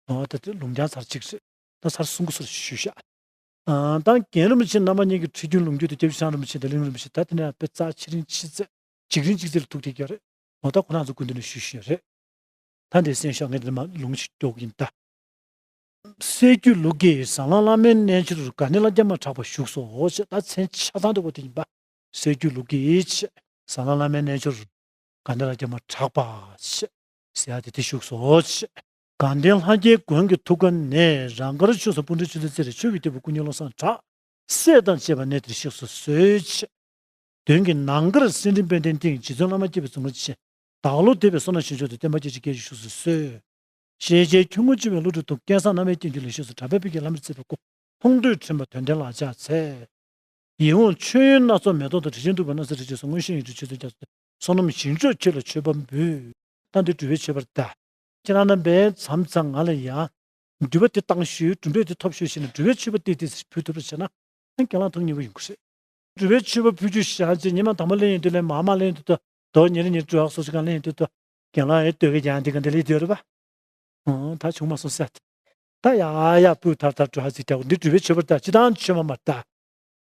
འོ་ད་དེ་ལུང་རྐྱང་ཚར་གཅིག་རེད། ད་ཚར་གསུམ་གུ་སུ་ཞུས་ཤག་ཨ། ད་རྒན་རིན་པོ་ཆེ་རྣམ་པ་གཉིས་ཀྱི་ཁྲིད་རྒྱུན་ལུང་རྒྱུན་དུ་སྐྱབས་རྗེ་ཆེན་རིན་པོ་ཆེ་དང་གླིང་རིན་པོ་ཆེ་ད་དེ་ནས་དཔེ་རྩ་ཆེ་རིང་ཆེ་ཚད་འཇིགས་རིང་འཇིགས་ཚད་ལ་ཐུག་བསྡད་ཀྱི་ཡོད་རེད། འོ་ད་ཁོ་རང་ཚོ་སྐུ་མདུན་ནས་ཞུས་ཞུས་རེད། ད་འདི་གསན་ཤོག་ངས་འདི་མ་ལུང་ཞིག་སྐྱོར་གྱི་ཡིན་ད། སྲས་རྒྱུད་ལུགས་ཀྱི་ཟབ་ལམ་བླ་མའི་རྣལ་འབྱོར་དགའ་ལྡན་ལྷ་བརྒྱ་མ་གྲགས་པ་བཞུགས་སོ་ཞེས། ད་མཚན་ཆ་ཚང་འདུག་པ་དེ་ཡིན་པ། སྲས་རྒྱུད་ལུགས་ཀྱི་ཟབ་ལམ་བླ་མའི་རྣལ་འབྱོར་དགའ་ལྡན་ལྷ་བརྒྱ་མ་གྲགས་པ་ཞེས་ཟེར་ཡ་དེ་དེ་བཞུགས་སོ་ཞེས། དགའ་ལྡན་ལྷ་རྒྱལ་མགོན་གྱི་ཐུགས་ཀ་ནས། རང་དགར་ཆོས་སྲུང་སྤུན་འདྲེན་ཆོས་སྲུང་རྩེ་རུ་ཆོས་ཀྱི་སྟོན་པ་སྐུ་གཉིས་བློ་བཟང་གྲགས་སྲས་དང་བཅས་པ་གནས་འདིར་གཤེགས་སུ་གསོལ་ཞེས། མདུན་གྱི་ནམ་མཁར་སེང་ལྡེང་དཔལ་ལྡན་སྟེང་། རྗེ་བཙུན་བླ་མ་སྐྱེས་པའི་གཟུངས་སྔགས་ཅན། བདག་བློ་འདས་པའི་བསོད་ནམས་ཞིང་མཆོག་ཏུ། བསྟན་པ་སྐྱེད་ཅིང་རྒྱས་ཤིང་བཞུགས་སུ་གསོལ། ཤེས་བྱའི་ཆུ་བོ་འཆི་བའི་བློ་གྲོས་སྟོབས། རྐྱེན་བཟང་རྣམ་གཡེང་གཏན་གྱི་ལས་ཤེས་སུ། གྲགས་པའི་བོད་ཀྱི་ལམ་རིམ་བརྩེགས་པའི་སྒོ། ཕུང་འདུས་ཕྲེང་བ་དོན་ལྡན་ལག་ཆགས་འཚལ། ཡིད་འོང་མཆོད་ཡོན་སྣ་ཚོགས་མེ་ཏོག་དང་། དྲི་ཆེན་བདུག་པ་སྣང་གསལ་རི་ཆུ་སོགས། མངོན་ཤེས་ཡིད་སྤྲུལ་ཆོས་སྲུང་རྒྱ་མཚོ་སྟེ། བསོད་ནམས་ཞིང་མཆོག་ཁྱེད་ལ་མཆོད་པ་འབུལ། ད་འདི་སྒྲུབ་པའི་མཆོད་པར་གདའ། ཁྱེད་རང་རྣམ་པས་མཚམས་མཚམས་ང་ལ་ཡང་འདུན་པ་དེ་བཏང་ཤོག་གྲུབ་འབྲས་དེ་ཐོབ་ཤོག་ཞེས་ནས་འདུན་པའི་མཆོད་པ་ཏིག་ཏིག་ཕུལ་ཐུབ་པ་བྱས་ན་ཨ་རྒན་ལགས་ཐུགས་མཉེས་པོ་ཡོང་གི་རེད། འདུན་པའི་མཆོད་པ་ཕུལ་རྒྱུ་བཞག་རྗེས་ཉི་མ་དང་པོ་ལེན་ཡོང་དུས་ལེན་མ་མ་ལེན་དུས་ད་དོ་ཉེ་རེ་ཉེ་རེ་འགྲོ་ཡག་སོ་སོ་གང་ལེན་ཡོང་དུས་ད་རྒན་ལགས་ཨེ་ལྟོས་གི་ཀྱང་འདི་ག་འདི་ལས་དུས་རེད་པ། ཨང་ད་བྱུང་མ་སོང་ཟེར། ད་ཡ་ཡ་སྤུས་ཐར་ཐར་འགྲོ་ཧ་ཅིག་རྒྱག་འདི་འདུན་པའི་མཆོད་པ་ད་སྤྱི་བཏང་མཆོད་པ་མ་ད།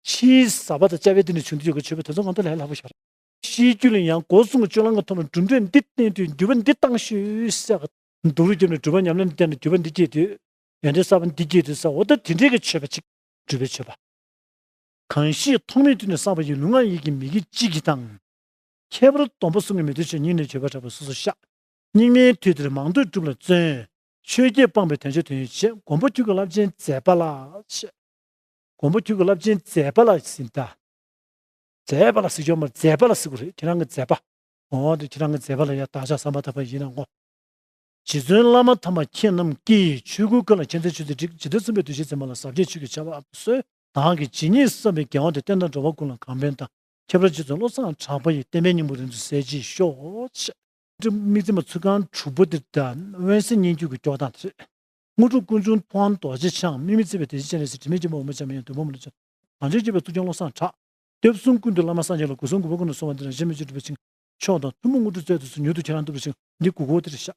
ཕྱིའི་ཟག་པ་དང་བཅའ་བའི་སྟེང་ནས་བྱུང་དུས་ཡོད་པའི་མཆོད་པ་དེ་ཚོ་ང་ཚོ་ལས་སླ་པོ་ཤོར། ཤེས་རྒྱུད་ལ་ཡང་སྒོ་གསུམ་གྱི་སྤྱོད་ལམ་གྱི་ཐོག་ནས་གྲུབ་འབྲས་འདི་བསྟན་དུས་འདུན་པ་འདི་བཏང་ཤོག་ཟེར། སྡུག་རུས་བརྒྱབ་ནས་གྲུབ་པ་ཉམས་ལེན་བསྟན་ནས་འདུན་པ་འདི་སྐྱེས་དུས་ཡོན་ཏན་གསར་པ་འདི་སྐྱེས་དུས་ཟེར། འོ་ད་དེ་འདྲའི་གི་མཆོད་པ་ཅིག་འདུན་པའི་མཆོད་པ། གང་ཞིག་ཐོག་མེད་དུས་ནས་བསགས་པ་ཡི་ལུས་ངག་ཡིད་ཀྱི་མི་དགེ་ཅི་བགྱིས་དང་། ཁྱད་པར་སྡོམ་པ་གསུམ་གྱི་མི་མཐུན་ཕྱོགས་སྙིང་ནས་བརྗོད་པར་གྲགས་པ་སོ་སོར་བཤགས། སྙིགས་མའི་དུས་འདིར་མང་ཐོས་སྒྲུབ་ལ་བརྩོན། ཆོས་བརྒྱད་སྤངས་པའི་དོན་བྱེད་དོན་ཡོད་བྱེད། མགོན་པོ་ཁྱོད་ཀྱི་རླབས་ཆེན་མཛད་པ་ལ། མགོན་པོ་ཁྱོད་ཀྱི་རླབས་ཆེན་མཛད་པ་ལ་ཟེར་ད། མཛད་པ་ལ་ཟེར་ཆོག་མ་རེད། མཛད་པ་ལ་ཟེར་དགོས་རེད། ཁྱེད་རང་གི་མཛད་པ། འོ་དེ་ཁྱེད་རང་གི་མཛད་པ་ལ་ཡ་བདག་ཅག་བསམ་པ་ཐག་པ་ཡིན་ན་ངོ་། རྗེ་བཙུན་བླ་མ་དམ་པ་མཁྱེན་རྣམས་ཀྱིས། ཆོས་སྐུའི་ཀུན་ལ་མཁྱེན་བརྩེ་ཆོས་ཚུལ་འགྲིག། ཇི་ལྟར་མཚུངས་པའི་འདུ་ཤེས་འཛིན་པ་ལ། ཟབ་རྒྱས་ཆོས་ཀྱི་ཆར་པ་ཨ་སོས། བདག་གིས་ཇི་སྙེད་བསམ་པའི་དགེ་བ་འདི། བསྟན་དང་འགྲོ་བ་ཀུན་ལ་གང་ཕན་དང་། ཁྱད་པར་རྗེ་བཙུན་བློ་བཟང་གྲགས་པ་ཡི། བསྟན་པའི་སྙིང་པོ་རིང་དུ་གསལ་བྱེད་ཤོག་དམིགས་བརྩེ་མ་ཚུལ་ཁང་དྲུག་པོ་འདིར་ད་དབེན་ས་སྙན་བརྒྱུད་ཀྱི་སྐྱོར་སྟངས་དེ་རེད། དངོས་གྲུབ་ཀུན་འབྱུང་ཐུབ་དབང་རྡོ་རྗེ་འཆང་། དམིགས་མེད་བརྩེ་བའི་དེ་བཞིན་སྤྱན་རས་གཟིགས། དྲི་མེད་འབྱུང་པོ་འོ་མ་འཇམ་དབྱངས། འདོད་དཔུང་མ་ལུས་འཆང་། གངས་ཅན་སྐྱེས་པའི་གཙུག་རྒྱན་བློ་བཟང་གྲགས། སྐྱབས་གསུམ་ཀུན་འདུས་བླ་མ་སངས་རྒྱས་ལ། སྒོ་གསུམ་གུས་པ་ཀུན་ཏུ་གསོལ་བ་འདེབས། རང་གཞན་མི་ཕྱེད་གྲུབ་པའི་ཞིང་། མཆོག་དང་ཐུན་མོང་དངོས་གྲུབ་སྩལ་དུ་གསོལ། མྱུར་དུ་ཁྱེད་རང་ཐུབ་པའི་ཞིང་། འདི་དགུ་སྐོར་དེར་བཞག་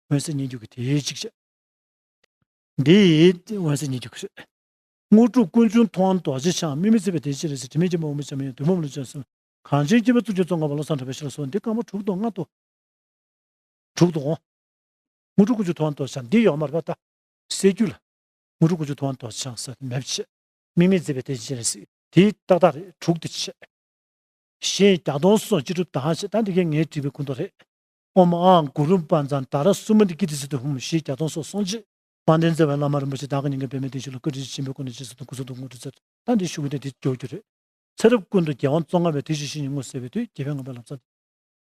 དབེན་ས་སྙན་བརྒྱུད་ཀྱི་དེའི་གཅིག་བྱས། འདི་ཡིས་དབེན་ས་སྙན་བརྒྱུད་ཀྱི་རེད། དངོས་གྲུབ་ཀུན་འབྱུང་ཐུབ་དབང་རྡོ་རྗེ་འཆང་། དམིགས་མེད་བརྩེ་བའི་དེ་བཞིན་སྤྱན་རས་གཟིགས། དྲི་མེད་འབྱུང་པོ་འོ་མ་འཇམ་དབྱངས། འདོད་དཔུང་མ་ལུས་འཆང་། གངས་ཅན་སྐྱེས་པའི་གཙུག་རྒྱན་ཙོང་ཁ་པ་བློ་བཟང་གྲགས་པའི་ཞབས་ལ་གསོལ། འདི་སྐར་མ་དྲུག་དང་ལྔ་དང་། དྲུག་དང་། དངོས་གྲུབ་ཀུན་འབྱུང་ཐུབ་དབང་རྡོ་རྗེ་འཆང་། འདི་ཡོད་མ་རེད་པ་ད། གསེར་འགྱུར་ལ། དངོས་གྲུབ་ཀུན་འབྱུང་ཐུབ་དབང་རྡོ་རྗེ་འཆང་ཟེར་མེད་པ་བྱས། དམིགས་མེད་བརྩེ་བའི་དེ་བཞིན་སྤྱན་རས་གཟིགས། དེའི་ཏག་ཏག་རེད། དྲུག་དེ་བྱས། གཞན་བརྒྱ་སྟོང་སོགས་ཅི་སྒྲུབ་དང་ཞེས། ད་འདི་གའི་ངས་བྲིས་པའི་ཁུངས་ཐོག་རེད། ཨོཾ་ཨཱཿ་གུ་རུ་བཛྲ་ཏཱ་ར་སུ་མུ་ནི་ཀི་ཏི་སིདྡྷི་ཧཱུྃ་ཞེས་བརྒྱ་སྟོང་སོགས་གསུངས་རྗེས། དཔལ་ལྡན་རྩ་བའི་བླ་མ་རིན་པོ་ཆེ་བདག་གི་སྙིང་གའི་པདྨའི་སྟེང་ཞིག་ལ་བཀའ་དྲིན་ཆེན་པོའི་སྒོ་ནས་རྗེས་སུ་དང་སྐུ་ཚེ་བརྟན་པའི་སྒོ་ནས་ཞེས་སོགས་དང་སྐུ་གསུང་ཐུགས་དངོས་གྲུབ་སྩལ། ད་འདི་ཞུ་གི་འདུག་དེ་མགྱོགས་རྒྱུ་རེད། ཚེ་རབས་ཀུན་ཏུ་རྒྱལ་དབང་ཙོང་ཁ་པའི་དེ་བཞིན་གཤེགས་སྙིང་པོ་གསལ་བའི་དུས། དགེ་བའི་ངང་པའི་ལམ་བཟང་སྟེ།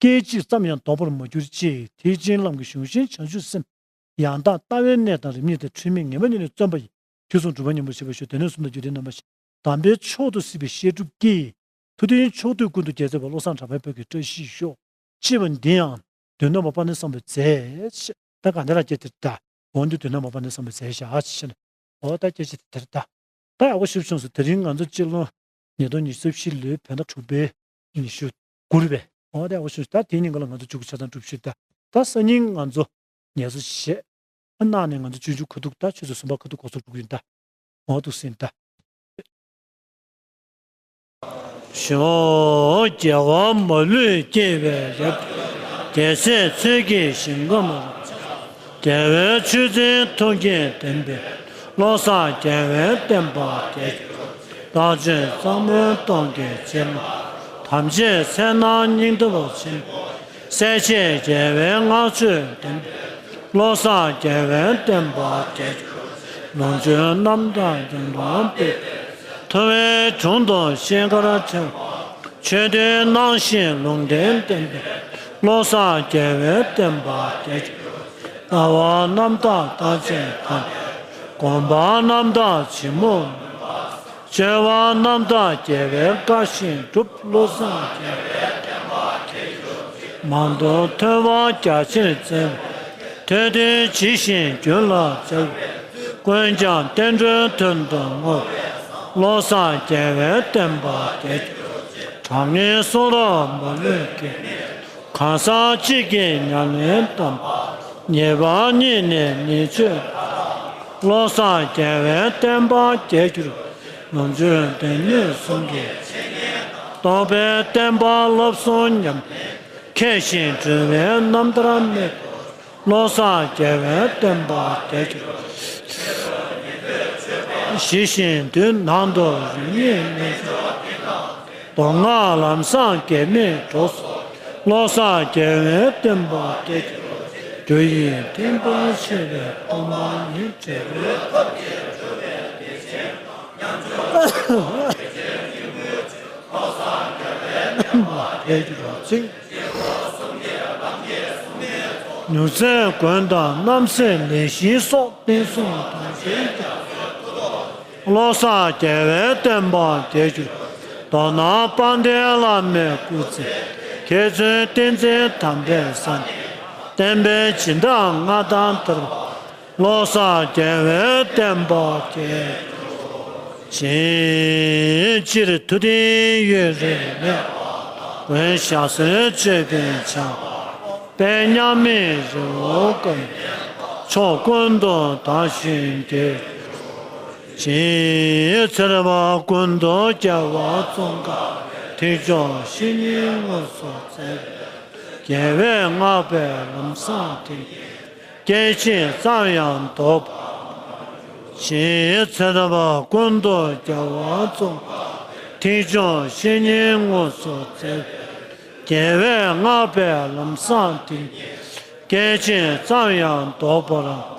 སྐད་ཅིག་ཙམ་ཡང་ལྡོག་པར་མ་གྱུར་ཅིག །ཐེག་ཆེན་ལམ་གྱི་གཞུང་བཞིན་བྱང་ཆུབ་སེམས། ཡང་དག་ལྟ་བའི་གནས་དང་རིམ་གཉིས་ཏེ། འཁྲུལ་མེད་ངེས་པ་ཉིད་ནས་བརྩོན་པ་ཡིས། ཐོས་བསམ་སྒྲུབ་པ་སྙིང་པོར་བཞེས་པར་ཤོག །སྡེ་སྣོད་གསུམ་དང་རྒྱུད་སྡེ་རྣམ་པ་བཞི། དམ་པའི་མཆོག་ཏུ་གཟིགས་པའི་བཤད་སྒྲུབ་ཀྱིས། ཐུབ་བསྟན་ཕྱོགས་དུས་ཀུན་ཏུ་རྒྱལ་མཛད་པ། བློ་བཟང་གྲགས་པའི་བོད་ཀྱི་བཀྲ་ཤིས་ཤོག །ཅེས་པ་འདི་ཡང་མདོ་སྣོད་མ་པ་ཎི་བསམ་པའི་རྫས། ད་ག་འདི་ལ་སྐྱེ་དེར་ད། འོ་འདི་མདོ་སྣོད་མ་པ་ཎི་བསམ་པའི་རྫས་བཞག་ཅེས་ནས། འོ་ད་སྐྱེ་ཅེས་དེར་ད། ད་ཡག་པོ་ཞིབ་བྱུང་སོང་། དེ་རིང་ང་ཚོ་སྤྱི་ལོ་ཉིས་སྟོང་ཉི་ཤུ་རྩ་བཞི་ལོའི་བོད་ཟླ་དྲུག་པའི་ཉི་ཤུ་དགུ་རེད་པས། འོ་ད་ཡག་པོ་ཞིབ་ད་དེའི་ཉིན་ག་ལ་ང་ཚོ་མཇུག་གི་ཆ་ཚང་སྒྲུབ་ཞུས་ད། ད་སང་ཉིན་ང་ཚོ་ངལ་གསོ་བྱས། ཨ་གནངས་ནས་ང་ཚོ་སྤྱོད་འཇུག་ཁ་ཐུག་ད་ཆུ་ཚོད་གསུམ་པ་ཁ་ཐུག་འགོ་ཚུགས་འགྲོ་གི་ཡིན་ད། འོ་འདུག་ཟིན་ད། ཞོག །རྒྱལ་བ་མ་ལུས་སྐྱེ་བའི་རབས། རྒྱལ་སྲས་ཚོགས་ཀྱི་ཞིང་ཁམས་རེད། རྒྱལ་བའི་ཆོས་འཛིན་ཐུགས་བསྐྱེད་ལྡན་པའི། བློ་བཟང་རྒྱལ་བའི་བསྟན་པ་རྒྱས་གྱུར་ཅིག །རྟག་ཆོས་གཙང་མའི་སྟོང་གི་རྗེ་ལ། དམ་ཆོས་ཚེ་རྣམས་སྙིང་སྟོབས་ཆེན་པོ། སྲས་བཅས་རྒྱལ་བའི་བསྔགས་བརྗོད་ལྡན་པའི། བློ་བཟང་རྒྱལ་བའི་བསྟན་པ་རྒྱས་གྱུར་ཅིག །ལོངས་སྤྱོད་རྣམ་དག་རྒྱང་གྲགས་སྤེལ། ཐུབ་པའི་དྲུང་དུ་ཤེལ་དཀར་ཕྲེང་བ། ཆོས་འདུལ་གནང་ཞིང་ལུང་བསྟན་བསྟན་པའི། བློ་བཟང་རྒྱལ་བའི་བསྟན་པ་རྒྱས་གྱུར་ཅིག །ལྟ་བ་རྣམ་དག་རྟག་ཆད་དང་། སྒོམ་པ་རྣམ་དག་ཇི་སྨོན་མོས། སྤྱོད་པ་རྣམ་དག་རྒྱལ་བའི་བཀའ་བཞིན་སྒྲུབ། བློ་བཟང་རྒྱལ་བའི་བསྟན་པ་རྒྱས་གྱུར་ཅིག །མང་དུ་ཐོས་པ་རྒྱ་ཆེར་བརྩམས། ཐོས་དོན་ཇི་བཞིན་རྒྱུད་ལ་སྦྱར། ཀུན་ཀྱང་བསྟན་འགྲོའི་དོན་དུ་བསྔོ། བློ་བཟང་རྒྱལ་བའི་བསྟན་པ་རྒྱས་གྱུར་ཅིག །དྲང་ངེས་གསུང་རབ་མ་ལུས་རྒྱས། གང་ཟག་གཅིག་གིས་ཉམས་ལེན་བསྟན་པ། ཉེས་པ་རྙེད་ནས་ཉེས་སྤྱོད་དག །བློ་བཟང་རྒྱལ་བའི་བསྟན་པ་རྒྱས་གྱུར་ཅིག །ལོངས་སྤྱོད་སྡེ་སྣོད་གསུམ་གྱི་འཆད་ཉན་དང་། རྟོགས་པའི་བསྟན་པ་བསླབ་གསུམ་ཉམས་ལེན། མཁས་ཤིང་གྲུབ་པའི་རྣམ་ཐར་རྨད་དུ། བློ་བཟང་རྒྱལ་བའི་བསྟན་པ་རྒྱས་གྱུར་ཅིག །ཞི་ཞིང་དུལ། ནང་དུ་རིམ་གཉིས་རྣལ་འབྱོར་གྱི་ངང་། མདོ་སྔགས་ལམ་བཟང་འགལ་མེད་འགྲོ་སོང་། བློ་བཟང་རྒྱལ་བའི་བསྟན་པ་རྒྱས་གྱུར་ཅིག །རྒྱུ་ཡི་བསྟན་པ་ཆེ་བའི་ཐོག་མ་ཉིད། འབྲས་བུའི་ཐབས་ཀྱིས་སྒྲུབ་པའི་གེགས་བྱེད་དང་། ཉམས་སྤྱོད་ཀྱི་གེགས་བྱེད་འཇིགས་སྐུལ་ཅིག །བློ་བཟང་རྒྱལ་བའི་བསྟན་པ་རྒྱས་གྱུར་ཅིག །མྱུར་མཛད་མགོན་དང་རྣམ་སྲས་ལས་བཞིའི་སྲོག །བསྟན་སྲུང་དམ་ཅན་རྒྱ་མཚོའི་སྐུ་ཐོག །བློ་བཟང་རྒྱལ་བའི་བསྟན་པ་རྒྱས་གྱུར། མདོར་ན་དཔལ་ལྡན་བླ་མའི་སྐུ་ཚེ། མཁས་བཙུན་བསྟན་འཛིན་དམ་པའི་ས་གནས། བསྟན་པའི་སྦྱིན་བདག་མངའ་བདག་དར་བློ་བཟང་རྒྱལ་བའི་བསྟན་པ་རྒྱས། སྤྱིར་ཐུབ་བསྟན་ཡུན་རིང་གནས། འོད་ཞགས་སེར་ཅོད་པན་འཆང་། དཔལ་མཉམ་མེད་རི་བོ་དཀར། ཕྱོགས་ཀུན་ཏུ་དར་ཞིང་རྒྱས། ཚེ་རབས་ཀུན་ཏུ་རྒྱལ་བ་ཙོང་ཁ་པའི་ཐེག་མཆོག་བཤེས་གཉེན་དངོས་སུ་མཛད། རྒྱལ་བས་བསྔགས་པའི་ལམ་བཟང་དེ། སྐད་ཅིག་ཙམ་ཡང་ལྡོག་པར་མ་གྱུར་ཅིག་ཚེ་རབས་ཀུན་ཏུ་རྒྱལ་བ་ཙོང་ཁ་པའི་ཐེག་མཆོག་བཤེས་གཉེན་དངོས་སུ་མཛད། རྒྱལ་བས་བསྔགས་པའི་ལམ་བཟང་དེ་ཉིད། སྐད་ཅིག་ཙམ་ཡང་ལྡོག་པར་མ་གྱུར་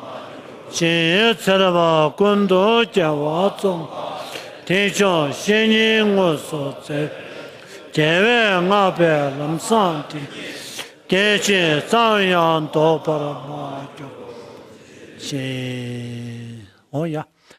ཅིག་ཚེ་རབས་ཀུན་ཏུ་རྒྱལ་བ་ཙོང་ཁ་པའི་ཐེག་མཆོག་བཤེས་གཉེན་དངོས་སུ་མཛད། རྒྱལ་བས་བསྔགས་པའི་ལམ་བཟང་དེ་ཉིད། སྐད་ཅིག་ཙམ་ཡང་ལྡོག་པར་མ་གྱུར་ཅིག་འོ་ཡ།